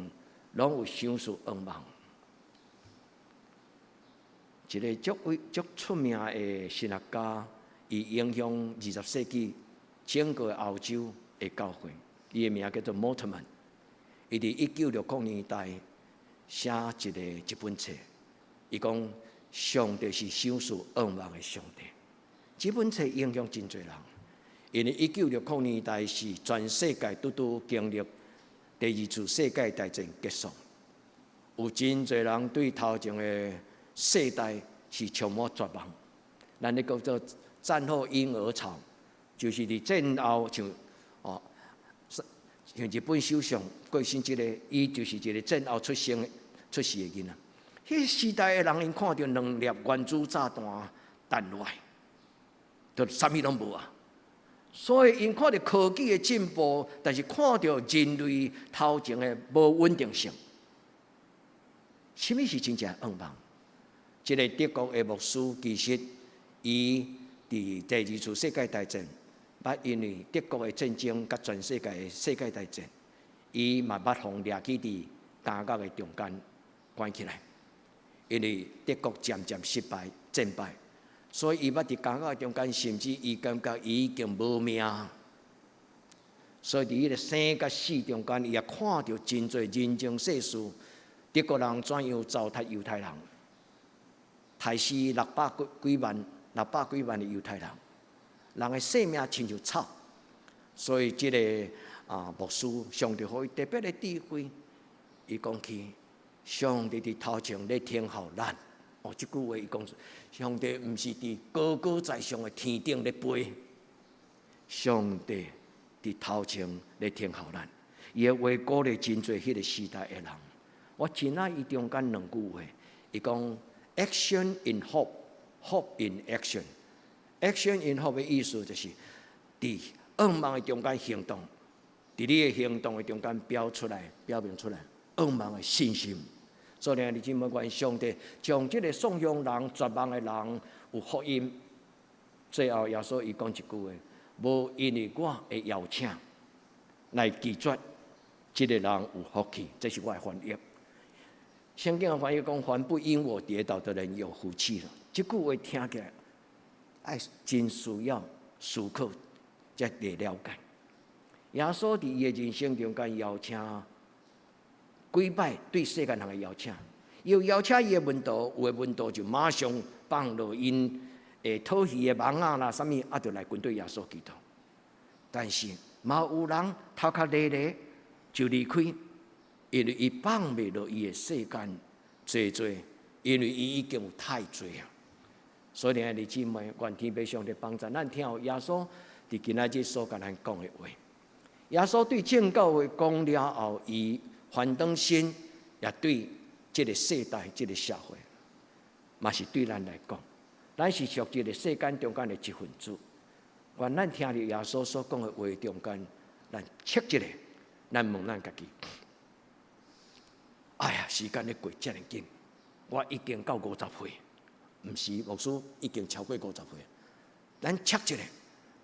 攏有賞賜願望。一個足偉足出名的神學家，伊影響20世紀整個歐洲的教會。伊的名叫做莫特曼。伊佇1960年代寫一本冊，伊講上帝是賞賜願望的上帝。這本冊影響真濟人，因為1960年代是全世界拄拄經歷第二次世界大戰結束，有真濟人對頭前的世代是充滿絕望。咱咧叫做戰後嬰兒潮，就是佇戰後像哦，像日本首相過身這個，伊就是一個戰後出生出世的囡仔。彼時代的人，𪜶看著兩粒原子炸彈彈落來，就啥物攏無啊。所以𪜶看著科技的進步，但是看著人類頭前的無穩定性。啥物是真正願望？這個德國的牧師其實伊佇第二次世界大戰，捌因為德國的戰爭佮全世界的世界大戰，伊嘛捌予掠去佇監獄的中間關起來。因為德國漸漸失敗戰敗，所以伊捌佇監獄的中間，甚至伊感覺伊已經無命。所以佇彼個生佮死中間，伊也看著真濟人情世事，德國人怎樣糟蹋猶太人，刣死600幾萬、600幾萬的猶太人，人的性命親像草。所以這個牧師，上帝予伊特別的智慧，伊講起上帝佇頭前咧聽候咱。哦，這句話伊講，上帝毋是佇高高在上的天頂咧飛，上帝佇頭前咧聽候咱。伊的話鼓勵真濟彼個時代的人。我真愛伊中間兩句話，伊講 action in hope, hope in action。action in hope 的意思就是佇願望的中間行動，佇你的行動的中間表出來、表明出來願望的信心。所以，你姊妹，願上帝將這個喪向人、絕望的人有福音。最後，耶穌伊講一句話：無因為我的邀請來拒絕這個人有福氣。這是我的翻譯。聖經的翻譯講：凡不因我跌倒的人有福氣了。這句話聽起來，愛真需要思考，才會了解。耶穌佇伊的人生中間邀請幾擺對世間人的邀請，又邀請伊的門徒，有的門徒就馬上放落𪜶會討魚的網仔啦，啥物啊，就來跟隨耶穌基督。但是嘛有人頭殼犁犁就離開，因為伊放袂落伊的世間濟濟，因為伊已經有太濟啊。所以，兄弟姊妹，願天父上帝幫助咱聽耶穌佇今仔日所共咱講的話。耶穌對眾教會講了後，伊翻轉身，也對這個世代、這個社會，嘛是對咱來講，咱是屬這個世間中間的一份子。願咱聽著耶穌所講的話中間，咱切一下，咱問咱家己：哎呀，時間咧過遮爾緊，我已經到50歲，毋是牧師已經超過50歲。咱切一下，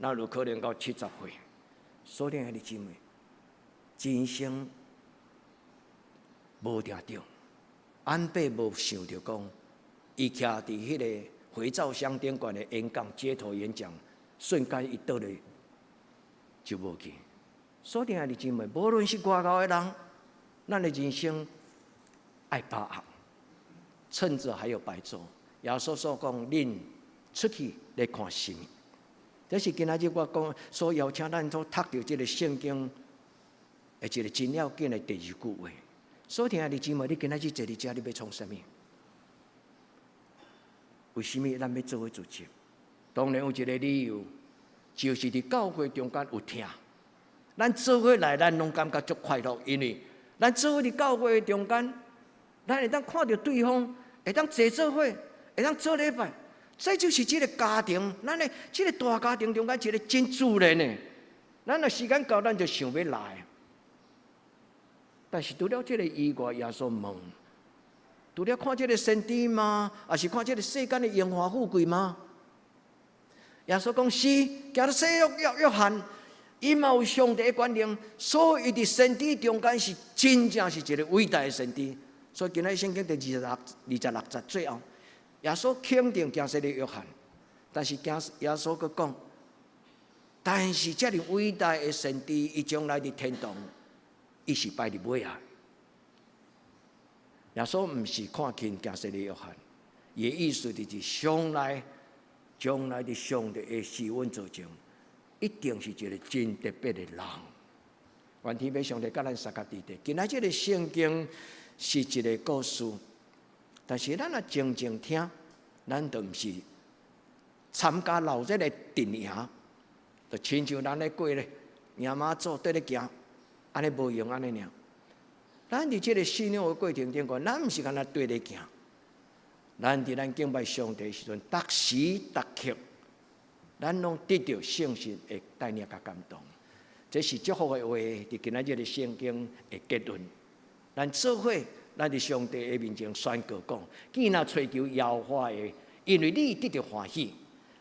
咱有可能到70歲。所以，兄弟姊妹，人生無定著。安倍無想著講，伊徛佇彼個肥皂箱頂懸的演講，街頭演講，瞬間伊倒咧就無去。所以，兄弟姊妹，無論是偌𠢕的人，咱的人生愛把握，趁著還有白晝。耶穌所講，恁出去咧看啥物？這是今仔日我講所邀請咱所讀著這個聖經的一個真要緊的第二句話。所以，兄弟姊妹，你今仔日坐佇遮，你欲創啥物？為啥物咱欲做伙聚集？當然有一個理由，就是佇教會中間有疼。咱做伙來，咱攏感覺足快樂，因為咱做伙佇教會中間，咱會當看著對方，會當坐做伙，會當做禮拜。這就是這個家庭，咱的這個大家庭中間一個真自然的。咱若時間到，咱就想欲來。但是除了這个以外，耶穌問：除了看這个先知嗎？抑是看這个世間的榮華富貴嗎？耶穌講是，驚洗禮約翰，伊嘛有上帝的權能，所以伊佇先知中間是真正是一个偉大的先知。所以今仔日聖經第26節最後，耶穌肯定驚洗禮約翰，但是驚耶穌閣講，但是這爾偉大的先知，伊將來佇天堂，伊是排佇尾仔。耶穌毋是看輕驚洗禮約翰，伊的意思就是將來，將來佇上帝的施恩座前，一定是一个真特別的人。願天父上帝佮咱相佮佇咧。今仔這个聖經是一个故事，但是咱若靜靜聽，咱就毋是參加鬧熱的陣營，就親像咱咧過咧，迎媽祖綴咧行，按呢無用按呢爾。咱佇這个信仰的過程頂懸，咱毋是干焦綴咧行。咱佇咱敬拜上帝的時陣，逐時逐刻，咱攏得著聖神的帶領佮感動。這是祝福的話，佇今仔日的聖經的結論。咱做伙，咱佇上帝的面前宣告講：囝若揣求耶和華的，因為你得著歡喜，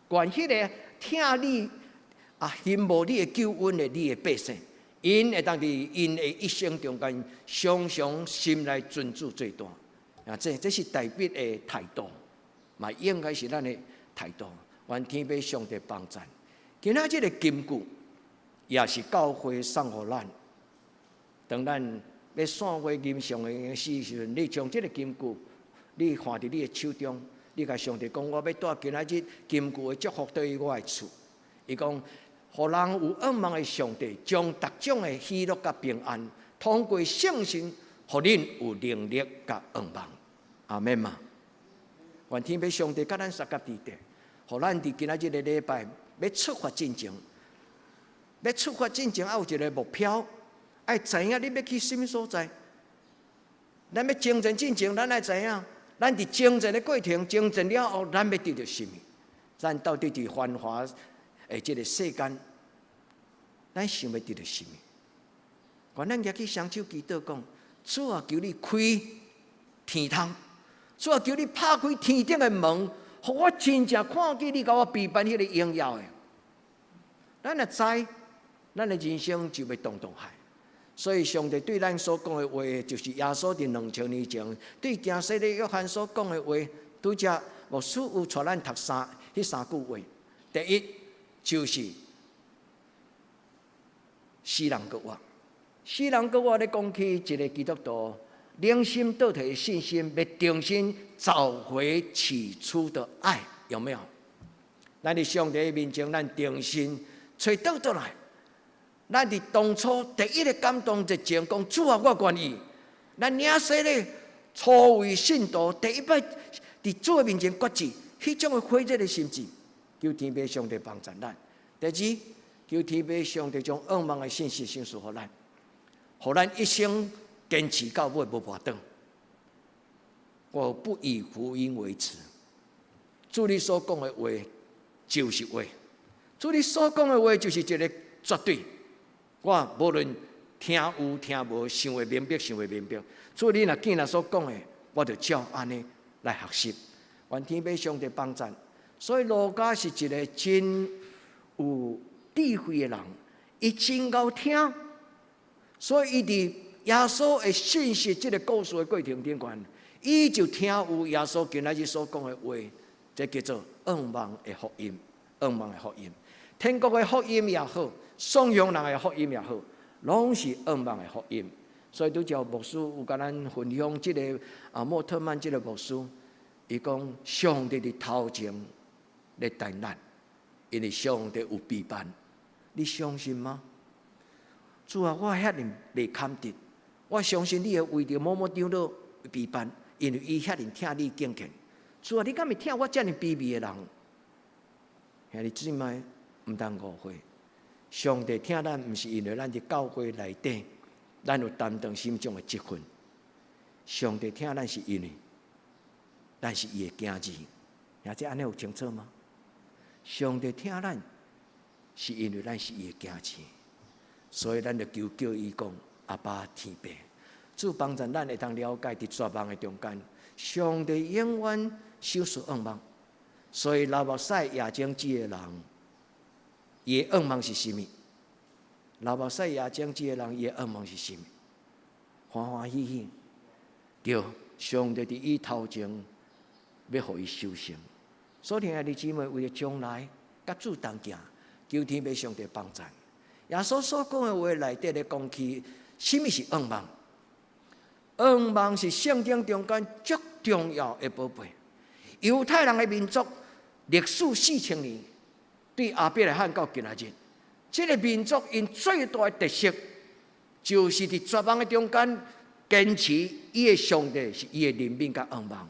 願彼个疼你啊，欣慕你的救恩的你的百姓，𪜶會當佇𪜶的一生中間，常常心內尊主做大。啊，這是大衛的態度，嘛應該是咱的態度。願天父上帝幫贊。今仔這个金句，也是教會送予咱。當咱欲散會吟誦的時陣，你將這个金句，你看佇你的手中，你共上帝講，我欲帶今仔日金句的祝福對於我的厝。伊講，予人有仰望的上帝，將逐種的喜樂佮平安，通過聖神，予恁有能力佮仰望。阿們嗎？願天父上帝佮咱相佮佇咧，予咱佇今仔這个禮拜欲出發進前，欲出發進前，愛有一个目標，愛知影你欲去啥物所在。咱欲前進進前，咱愛知影，咱佇前進的過程，前進了後，咱欲得著啥物？咱到底佇繁華的這个世間，咱想欲得著啥物？願咱舉起雙手祈禱講：主啊，求你開天窗。主啊，求你拍開天頂的門，予我真正看見你共我備辦彼个榮耀的。咱若知，咱的人生就欲動動海。所以，上帝對咱所講的話，就是耶穌佇2000年前對驚洗禮約翰所講的話。拄才牧師有帶咱讀彼三句話。第一就是死人閣活，死人閣活咧講起一个基督徒靈心倒退的信心，欲重新找回起初的愛，有沒有？咱佇上帝面前，咱重新揣倒轉來。咱佇當初第一个感動熱情，講主啊，我願意。咱領洗禮初為信徒，第一擺佇主的面前決志，彼種的火熱的心志，求天父上帝幫助咱。第二，求天父上帝將仰望的信息賞賜予咱，予咱一生堅持到尾無跋倒。我不以福音為恥。主你所講的話就是話，主你所講的話就是一个絕對。我無論聽有聽無，想會明白想袂明白。主你若既然所講的，我就照按呢來學習。願天父上帝幫贊。所以路加是一个真有智慧的人，伊真𠢕聽，所以伊佇耶穌的信息這个故事的過程頂懸，伊就聽有耶穌今仔日所講的話，這叫做仰望的福音，仰望的福音，天國的福音也好，頌揚人的福音也好，攏是仰望的福音。所以拄才牧師有共咱分享這个啊莫特曼這个牧師，伊講上帝佇頭前咧等咱，因為上帝有備辦，你相信嗎？主啊，我遐爾袂堪得，我相信你會為著某某長老備辦，因為伊遐爾疼你敬虔。主啊，你敢會疼我遮爾卑微的人？兄弟姊妹，毋通誤會，上帝疼咱，毋是因為咱佇教會內底，咱有擔當什麼種的職分。上帝疼咱是因為咱是伊的囝兒，兄弟按呢有清楚嗎？上帝疼咱是因為咱是伊的囝兒，所以咱就求叫伊講阿爸天父。主幫助咱會當了解，佇絕望的中間，上帝永遠賞賜向望。所以流目屎夜種子的人，伊的向望是啥物？流目屎夜種子的人，伊的向望是啥物？歡歡喜喜，對，上帝佇伊頭前欲予伊收成。所以兄弟姊妹，為著將來佮主同行，求天父上帝幫助。耶穌所講的話內底咧講起，啥物是向望？向望是聖經中間足重要的寶貝。猶太人的民族歷史4000年，對亞伯拉罕到今仔日，這個民族𪜶最大的特色，就是佇絕望的中間堅持伊的上帝是伊的憐憫佮向望。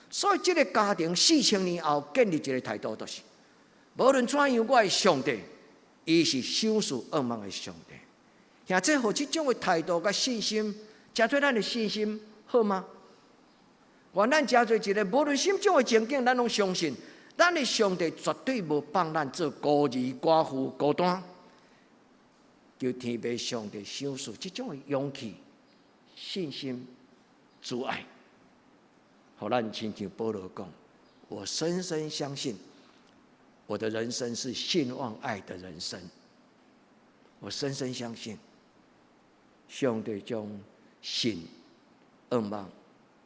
所以這個家庭四千年後建立一個態度，就是無論怎樣，我的上帝，伊是賞賜向望的上帝。兄弟，予這種的態度佮信心，成做咱的信心好嗎？願咱成做一個無論啥種的情景，咱攏相信，咱的上帝絕對無放咱做孤兒寡婦孤單。求天父上帝賞賜這種的勇氣、信心、慈愛，予咱親像保羅講，我深深相信，我的人生是信望愛的人生。我深深相信，上帝將信、向望、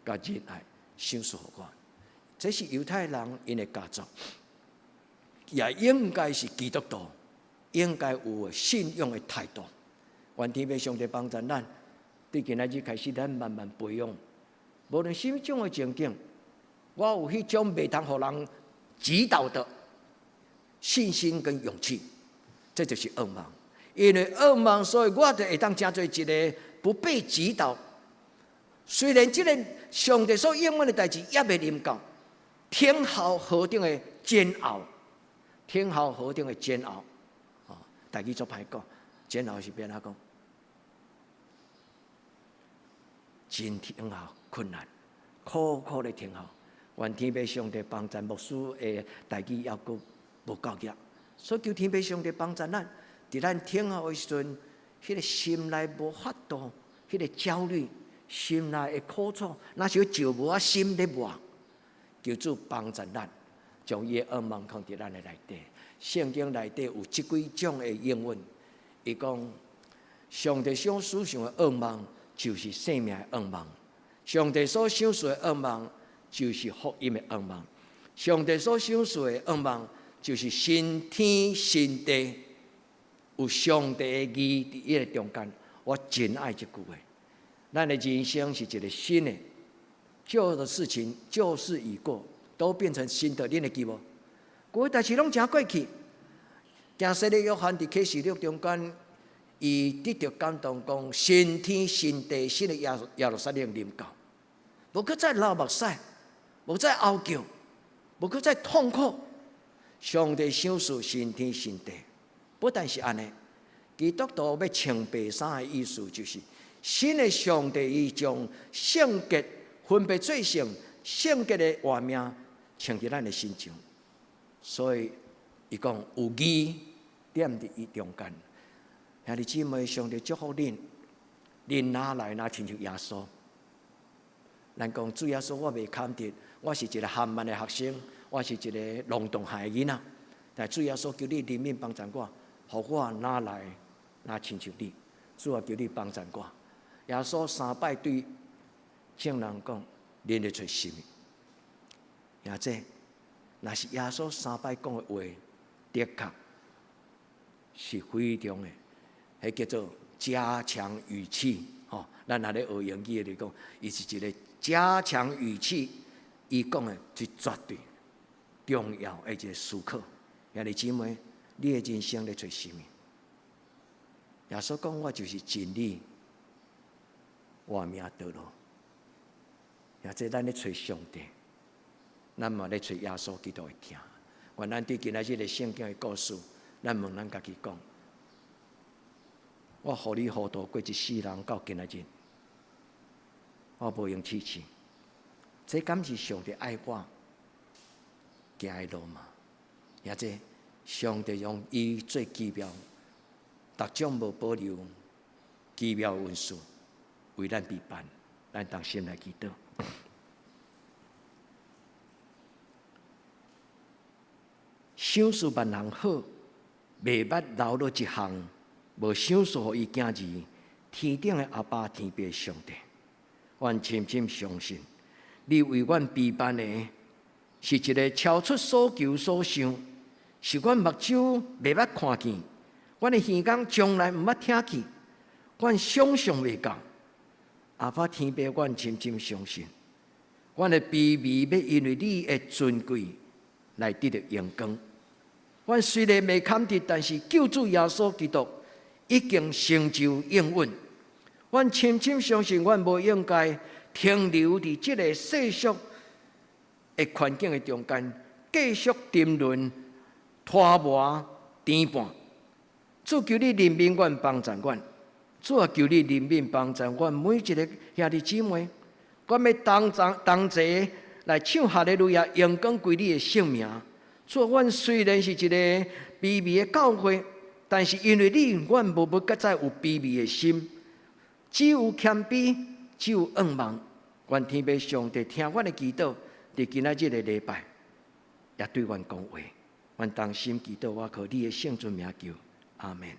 佮仁愛賞賜予我。這是猶太人𪜶的家族，也應該是基督徒應該有的信仰的態度。願天父上帝幫助咱，對今仔日開始，咱慢慢培養。無論啥物種的情景，我有彼種袂通予人擊倒的信心跟勇氣，這就是向望。因為向望，所以我就會當成做一個不被擊倒。雖然這個上帝所應允的代誌猶未臨到，等候何等的煎熬，等候何等的煎熬。哦，台語足歹講，煎熬是欲按怎講？真等候困難，苦苦的等候。願天父上帝幫助牧師的台語猶閣無夠額，所以求天父上帝幫助咱，佇咱等候的時陣，彼個心內無法度，彼個焦慮，心內的苦楚，若是石磨仔心咧磨，求主幫助咱，將伊的向望放佇咱的內底。聖經內底有這幾種的應允，伊講上帝所思想的向望，就是生命的向望；上帝所賞賜的向望，就是福音的向望；上帝所賞賜的向望，就是新天新地，有上帝的義佇伊的中間。我真愛這句話。咱的人生是一個新的，舊的事情舊事已過，都變成新的。恁會記無？舊的代誌攏成過去。行洗禮約翰佇啟示錄中間，伊得著感動，講新天新地，新的耶路撒冷臨到，無閣再流目屎，無再哀叫，無閣再痛苦。上帝賞賜新天新地，不但是按呢，基督徒欲穿白衫的意思就是，新的上帝伊將聖潔分別做聖、聖潔的活命穿佇咱的身上，所以伊講有義踮佇伊中間。兄弟姊妹，上帝祝福恁，恁若來若親像耶穌？咱講主耶穌，我袂堪得，我是一個含慢的學生，我是一個浪蕩漢的囡仔。但主耶穌求你憐憫幫助我，予我若來若親像你。主啊，求你幫助我。耶穌三擺對眾人講：恁咧揣啥物？兄弟，若是耶穌三擺講的話，的確是非常的，彼叫做加強語氣。吼，咱若咧學英語來講，伊是一個加強語氣，伊講的是絕對重要的一個思考。兄弟姊妹，你的人生咧揣啥物？耶穌講：我就是真理、活命道路。兄弟，咱咧揣上帝，咱嘛咧揣耶穌基督的疼。願咱對今仔日的聖經的故事，咱問咱家己講：我予你糊塗過一世人到今仔日，我無閒試試，這敢是上帝愛我行的路嗎？兄弟，上帝用伊最奇妙、逐種無保留、奇妙恩賜，為咱備辦，咱同心來祈禱。賞賜萬項好，袂捌留落一項，無賞賜予伊囝兒。天頂的阿爸，天父上帝，阮深深相信，你為阮備辦的，是一个超出所求所想，是阮目睭袂捌看見，阮的耳孔從來毋捌聽見，阮想象袂到。阿爸天父，阮深深相信，阮的卑微欲因為你的尊貴來得著榮光。阮雖然未堪得，但是救主耶穌基督已經成就應允。阮深深相信，阮無應該停留佇這个世俗的環境的中間，繼續沉淪、拖磨、顛絆。主求你憐憫阮，幫助阮。主啊，求你憐憫幫助阮每一个兄弟姊妹。阮欲同齊同齊來唱哈利路亞，榮光歸你的聖名。主啊，阮雖然是一个卑微的教會，但是因為你，阮無欲閣再有卑微的心，只有謙卑，只有仰望。願天父上帝聽阮的祈禱，佇今仔日的禮拜，也對阮講話。阮同心祈禱，我靠你的聖尊名求，阿門。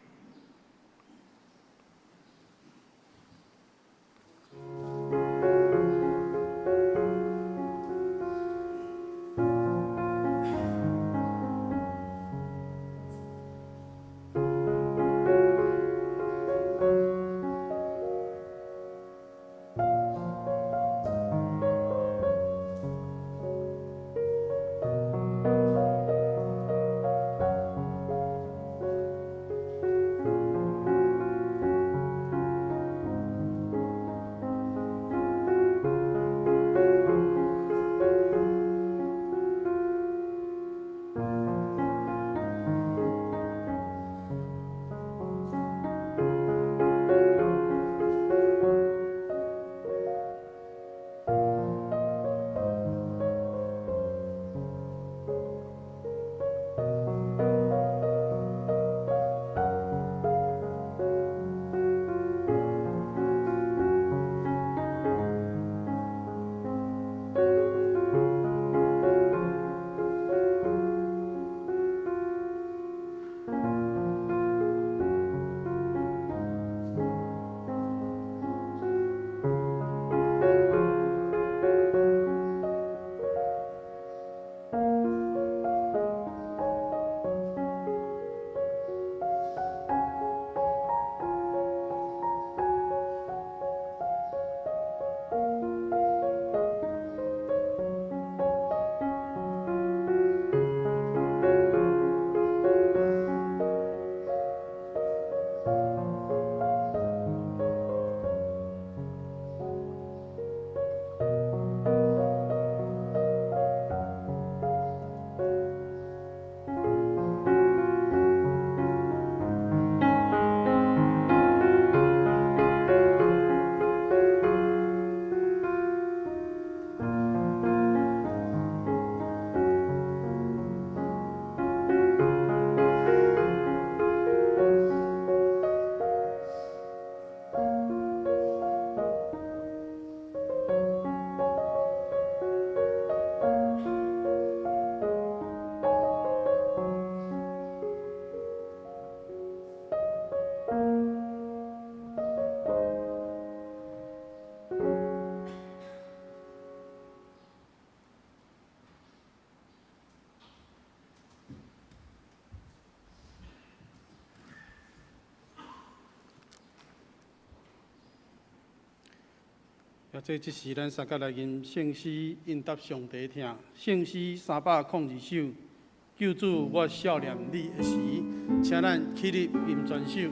啊，這這時咱三個來吟聖詩應答上帝聽，聖詩302首，救主我數念你的時，請咱起立吟全首。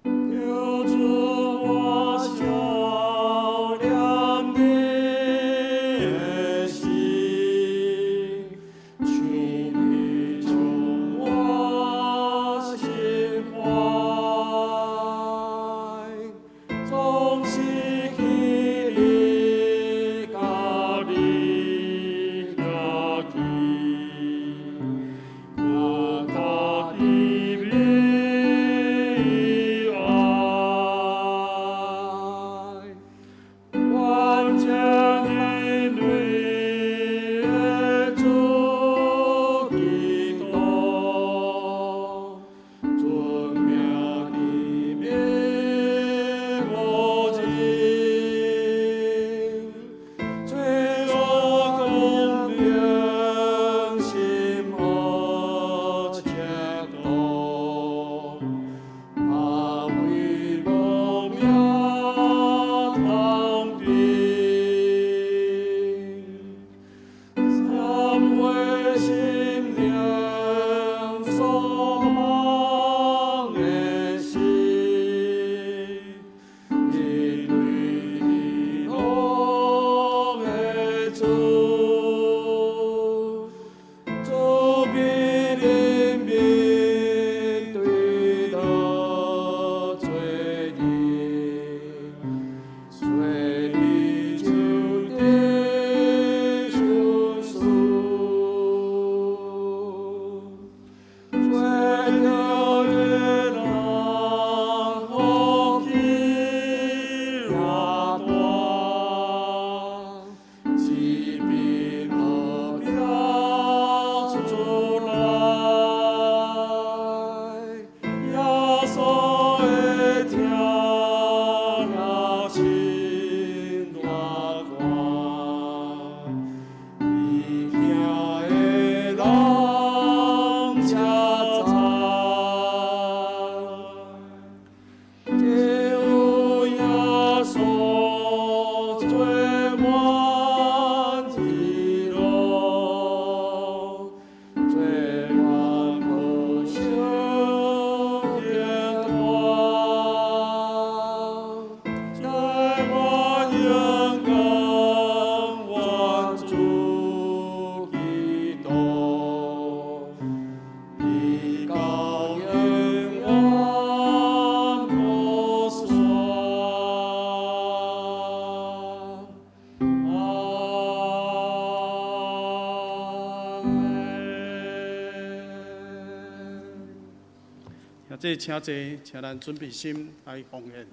救主我數念你的時，求你從我心懷，總是起靈。做滿喜樂，做滿無相間斷，做滿勇敢阮主基督，伊到永遠無散。阿們。兄弟請坐，請咱準備心來奉獻。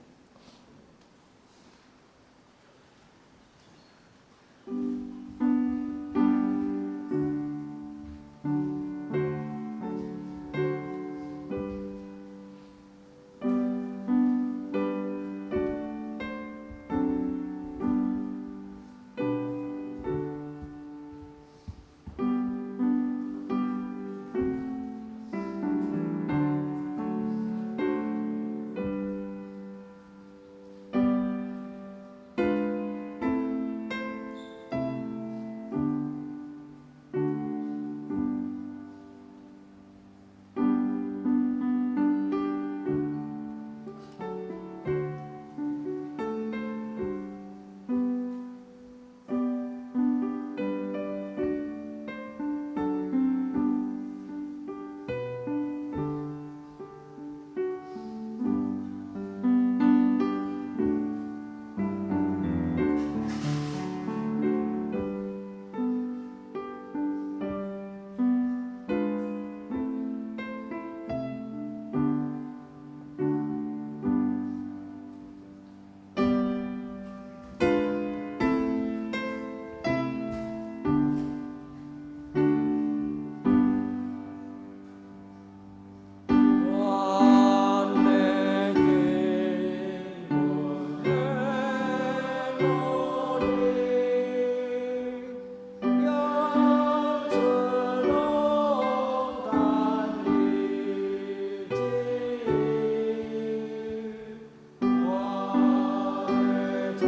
阮的經文的努力，養出攏等你旨意，我會在這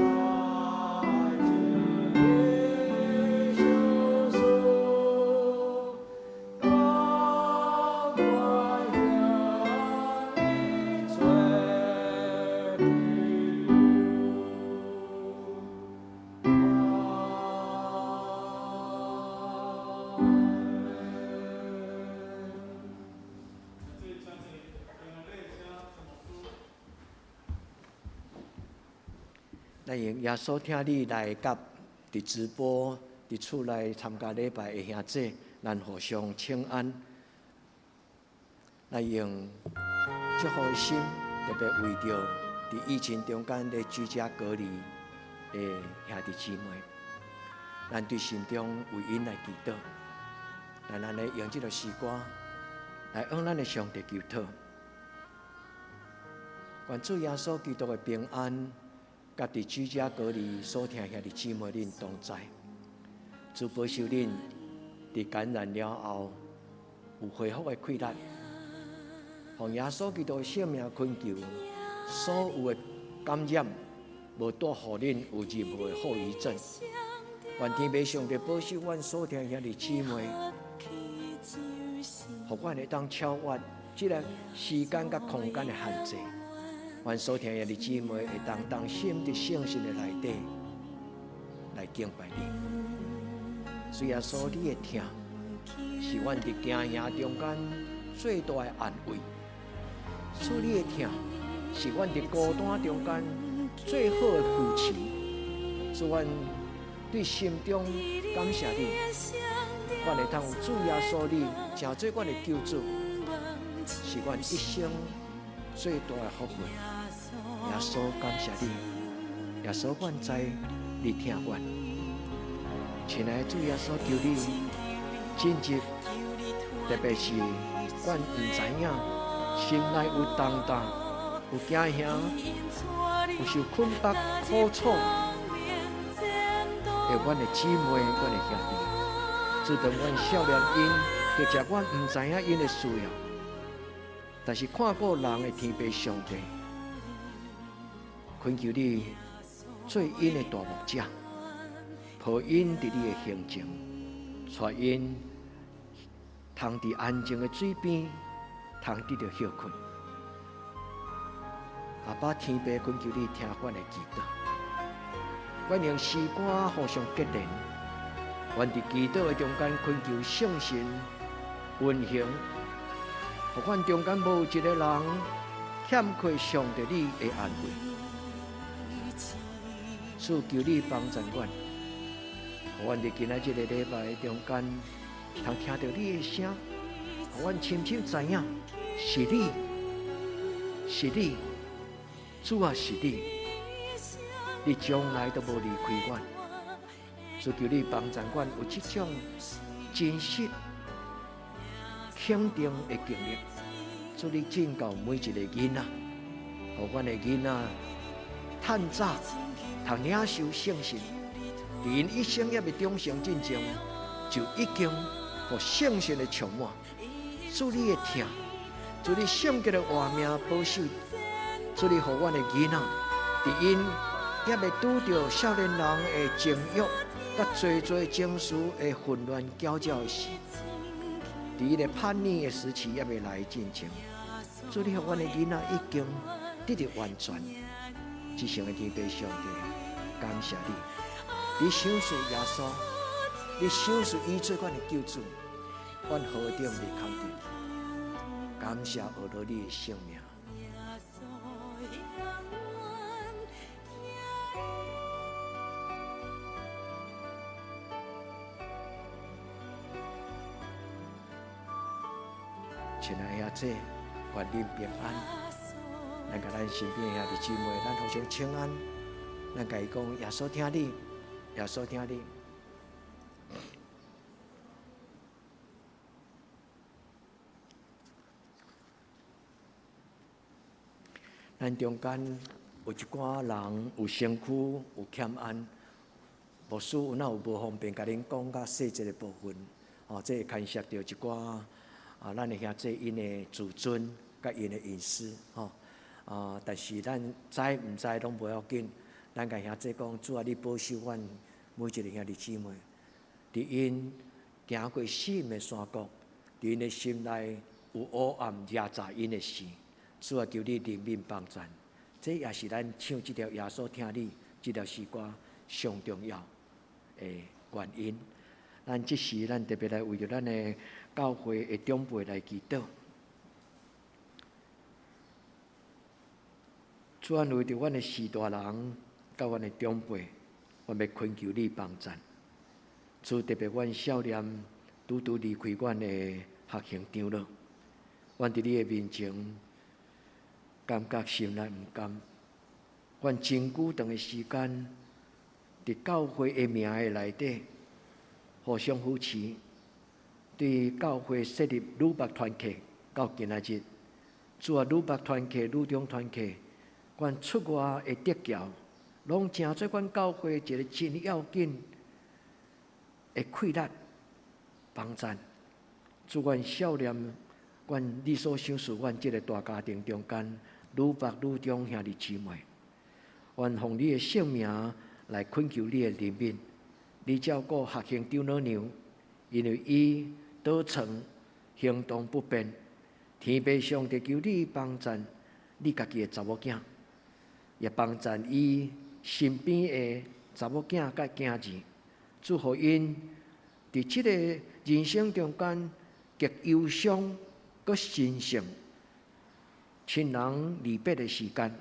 裡相守，甘願向你做朋友。阿們。咱用耶穌疼你來佮佇直播佇厝內參加禮拜的兄弟，咱互相請安。咱用祝福的心，特別為著佇疫情中間咧居家隔離的兄弟姊妹，咱對心中為𪜶來祈禱。咱按呢用這個詩歌來向咱的上帝求討，願主耶穌基督的平安，佮佇居家隔離所疼兄弟姊妹恁同在，主保守恁佇感染了後有恢復的氣力，奉耶穌基督的聖名懇求，所有的感染無帶予恁有任何的後遺症。願天父上帝保守阮所疼兄弟姊妹，予阮會當超越這个時間佮空間的限制。阮所疼兄弟姊妹會當同心佇聖神的內底來敬拜你。主耶穌，你的疼是阮佇驚嚇中間最大的安慰。主你的疼是阮佇孤單中間最好的扶持。主，阮對心中感謝你，阮會通有主耶穌你，成做阮的救主，是阮一生最大的福分。耶穌感謝你，耶穌阮知你疼阮。親愛的主耶穌，求你進入，特別是阮毋知影，心內有重擔、有驚嚇、有受困縛、苦楚的阮的姊妹、阮的兄弟，自當阮少年𪜶，或者阮毋知影𪜶的需要，但是看顧人的天父上帝，懇求你做𪜶的大牧者，抱𪜶佇你的胸前，帶𪜶通佇安靜的水邊，通得著歇睏。阿爸天父懇求你聽阮的祈禱，阮用詩歌互相結連，阮佇祈禱的中間懇求聖神運行，予阮中間無一个人欠缺上帝你的安慰。主求你幫助阮，予阮佇今仔這个禮拜中間，通聽著你的聲，予阮深深知影是你，是你。主啊，是你，你從來都無離開阮。主求你幫助阮有這種真實、肯定的經歷。主你拯救每一個囡仔，予阮的囡仔趁早通領受聖神，佇𪜶一生猶未長成進前，就已經予聖神的充滿。主你的疼，主你聖潔的活命保守。主你予阮的囡仔，佇𪜶猶未拄著少年人的情欲，佮濟濟情緒的混亂攪攪的時，佇伊個叛逆的時期猶未來進前，主你予阮的囡仔已經得著完全。至聖的天父上帝，感謝你，你賞賜耶穌，你賞賜伊做阮的救主，阮何等的肯定，感謝阿羅你的聖名。親愛的兄弟，願恁平安。咱共咱身邊的兄弟姊妹，咱互相請安。咱共伊講，耶穌疼你，耶穌疼你。咱中間有一寡人有身軀有欠安，牧師有哪有無方便共恁講較細節的部分，哦，這會牽涉著一寡啊，咱的兄弟𪜶的自尊佮𪜶的隱私，吼啊，但是咱知毋知攏無要緊，咱共兄弟講，主啊，你保守阮每一个兄弟姊妹，佇𪜶行過死蔭的山谷，佇𪜶的心內有黑暗壓榨𪜶的時。主啊，求你憐憫幫助，這也是咱唱這條耶穌疼你這條詩歌上重要的原因。咱這時，咱特別來為著咱的教會的長輩來祈禱。主啊，為著阮的序大人佮阮的長輩，阮欲懇求你幫助。主特別阮少年拄拄離開阮的學行長老，阮佇你的面前，感覺心內毋甘，阮真久長的時間，佇教會的名的內底互相扶持，對教會設立女牧團契到今仔日，主啊，女牧團契、女中團契，阮出外的得僑，攏成做阮教會一個真要緊的氣力幫贊。主阮少年，阮你所賞賜阮這個大家庭中間，女牧女中兄弟姊妹，願奉你的聖名來懇求你的憐憫，你照顧學行長老娘，因為伊倒床行動不便，天父上帝求你幫贊你家己的查某囝，也幫贊伊身邊的查某囝佮囝兒，祝福𪜶佇這个人生中間極憂傷閣神聖親人離別的時間，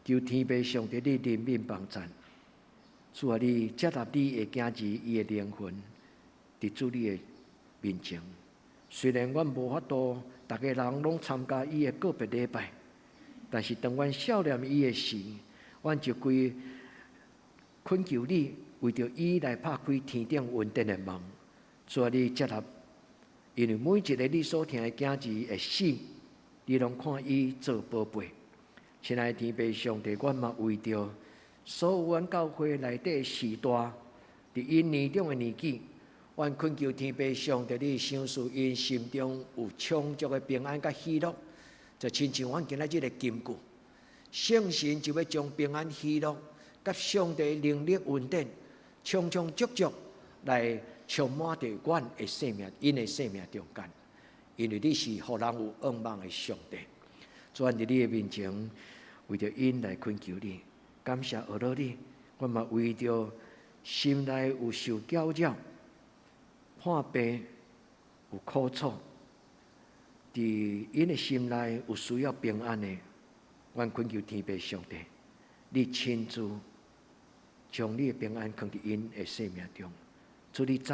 求天父上帝你憐憫幫贊，主啊，你接納你的囝兒伊的靈魂佇主你的面前。雖然阮無法度，逐个人攏參加伊的告別禮拜，但是當阮想念伊的時，阮就規懇求你為著伊來拍開天頂恩典的門。主啊，你接納，因為每一个你所疼的囝兒的死，你攏看伊做寶貝。親愛的天父上帝，阮嘛為著所有阮教會內底的序大，佇𪜶年長的年紀，阮懇求天父上帝，你賞賜𪜶心中有充足的平安佮喜樂，就親像阮今仔日的金句，聖神就欲將平安喜樂佮上帝能力恩典，充充足足來充滿佇阮的生命，𪜶的生命中間。因為你是予人有向望的上帝，主阮佇你的面前，為著𪜶來懇求你，感謝阿羅你，阮嘛為著心內有受攪擾、破病、有苦楚，佇𪜶的心內有需要平安的，阮懇求天父上帝，你親自將你的平安囥佇𪜶的生命中。主你知，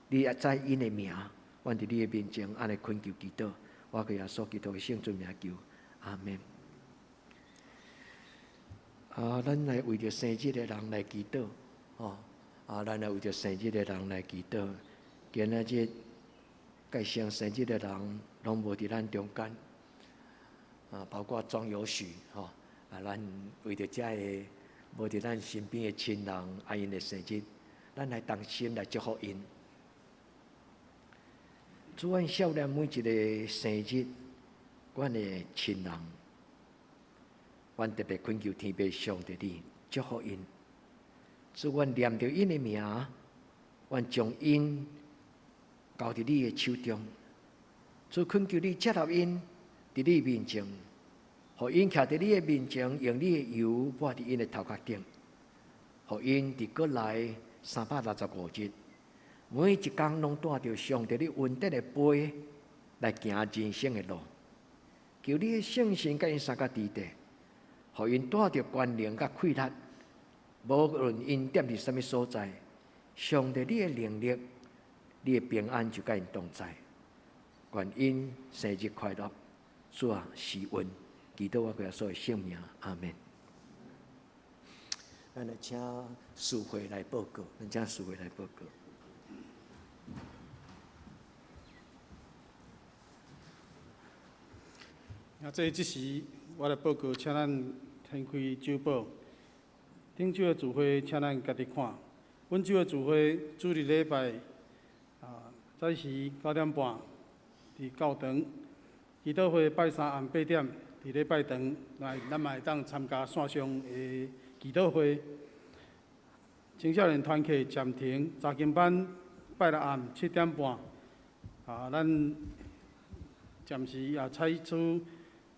你也知𪜶的名。阮佇你的面前，按呢懇求祈禱，我靠耶穌基督的聖尊名求，阿門。啊，咱來為著生日的人來祈禱，吼！啊，咱來為著生日的人來祈禱。今仔日蓋生生日的人攏無佇咱中間，啊，包括莊有許，吼！啊，咱為著遮个無佇咱身邊的親人，啊，𪜶的生日，咱來同心來祝福𪜶。主，阮想念每一个生日，阮的親人，阮特別懇求天父上帝你祝福𪜶。主，阮念著𪜶的名，阮將𪜶交佇你的手中。主，懇求你接納𪜶佇你面前，予𪜶徛佇你的面前，用你的油抹佇𪜶的頭殼頂，予𪜶佇過來365日。每一工攏帶著上帝你恩典的杯來行人生的路，求你的聖神佮𪜶相佮佇咧，予𪜶帶著權能佮氣力，無論𪜶踮佇啥物所在，上帝你的能力、你的平安就佮𪜶同在。願𪜶生日快樂，主啊，施恩，祈禱我靠耶穌的聖名，阿門。咱來請司會來報告，咱請司會來報告。啊，這這時我來報告，請咱掀開周報。頂週的聚會，請咱家己看。本週的聚會，主日禮拜啊，早時9點半佇教堂。祈禱會拜三暗8點，佇禮拜堂來，咱嘛會當參加線上的祈禱會。青少年團契暫停，查經班拜六暗7點半。啊，咱暫時也採取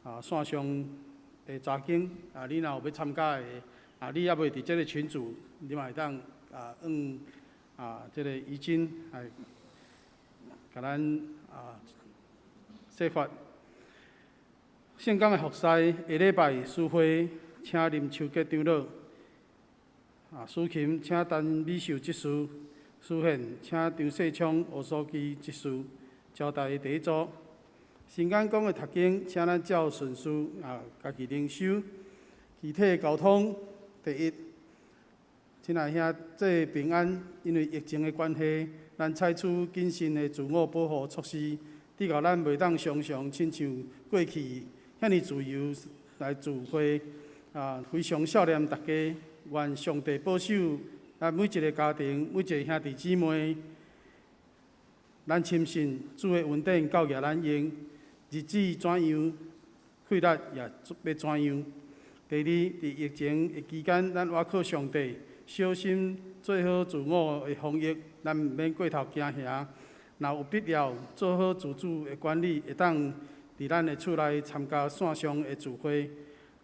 啊線上的查經。啊，你若有欲參加的，啊，你猶未佇這个群組，你嘛會當啊按啊這个語音來共咱啊說法。聖工的服侍，下禮拜司會請林秋杰長老。啊，司琴請陳美秀執事，司弦請張世昌、吴淑基執事，招待第一組。新港講的讀經，請咱照順序啊，家己靈修。具體交通，第一，親愛兄弟平安，因為疫情的關係，咱採取謹慎的自我保護措施，致予咱袂當常常親像過去遐爾自由來聚會。啊，非常想念大家，願上帝保守咱每一个家庭，每一个兄弟姊妹。咱深信主的恩典夠額咱用，日子怎樣，氣力也欲怎樣。第二，佇疫情的期間，咱倚靠上帝，小心做好自我的防疫，咱毋免過頭驚嚇。若有必要，做好自主的管理，會當佇咱的厝內參加線上的聚會，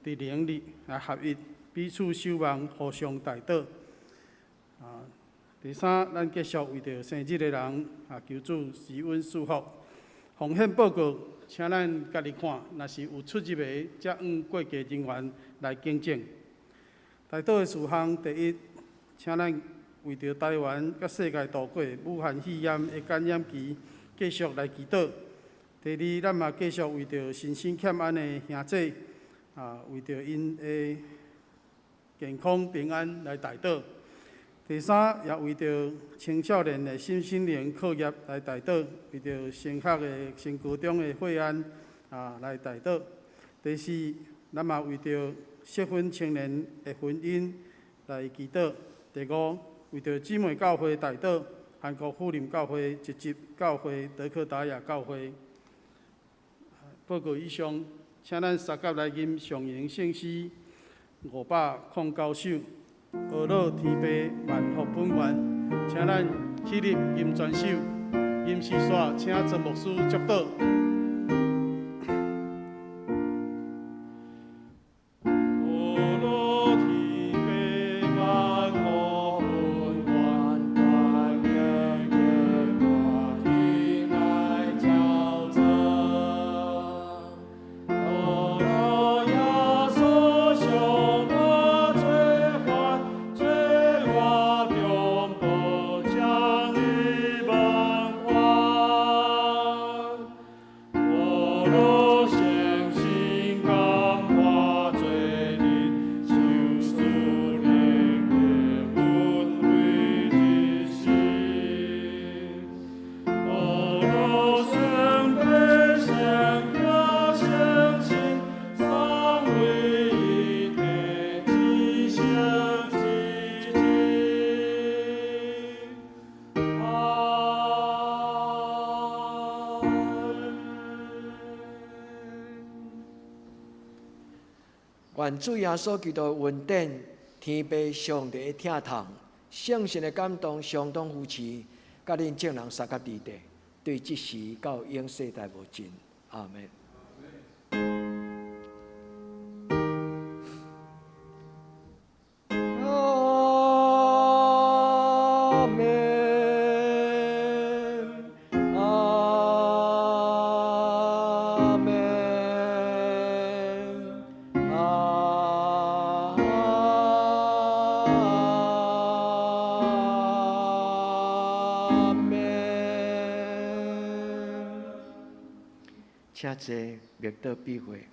佇靈裡來合一，彼此守望，互相代禱。啊，第三，咱繼續為著生日的人啊，求主施恩賜福。奉獻報告，請咱家己看，若是有出入的，才按會計人員來更正。代禱的事項，第一，請咱為著台灣佮世界度過武漢肺炎的感染期，繼續來祈禱。第二，咱嘛繼續為著身心欠安的兄弟，啊，為著𪜶的健康平安來代禱。第三，也為著青少年的身心靈課業來代禱，為著升學的升高中的會安啊來代禱。第四，咱嘛為著適婚青年的婚姻來祈禱。第五，為著姊妹教會代禱，韓國富林教會、集集教會、德克達雅教會。報告以上，請咱相佮來吟上榮聖詩。509首，阿樂天父萬福本願，請咱起立吟全首，吟詩煞請曾牧師祝禱。阿樂天父萬福本願，萬年的大天來交讚。阿樂耶穌向我做伴，做我中保將你萬還。阿樂誠心感化罪人，求賜靈的恩惠之心。阿樂聖父聖子聖神，三位一體至聖至真。阿門。願主耶穌基督的恩典、天父上帝的疼痛、聖神的感動、相當扶持，佮恁眾人相佮佇地，對這時到永世代無盡。阿門。阿門。阿門。阿門。請坐，默禱比會。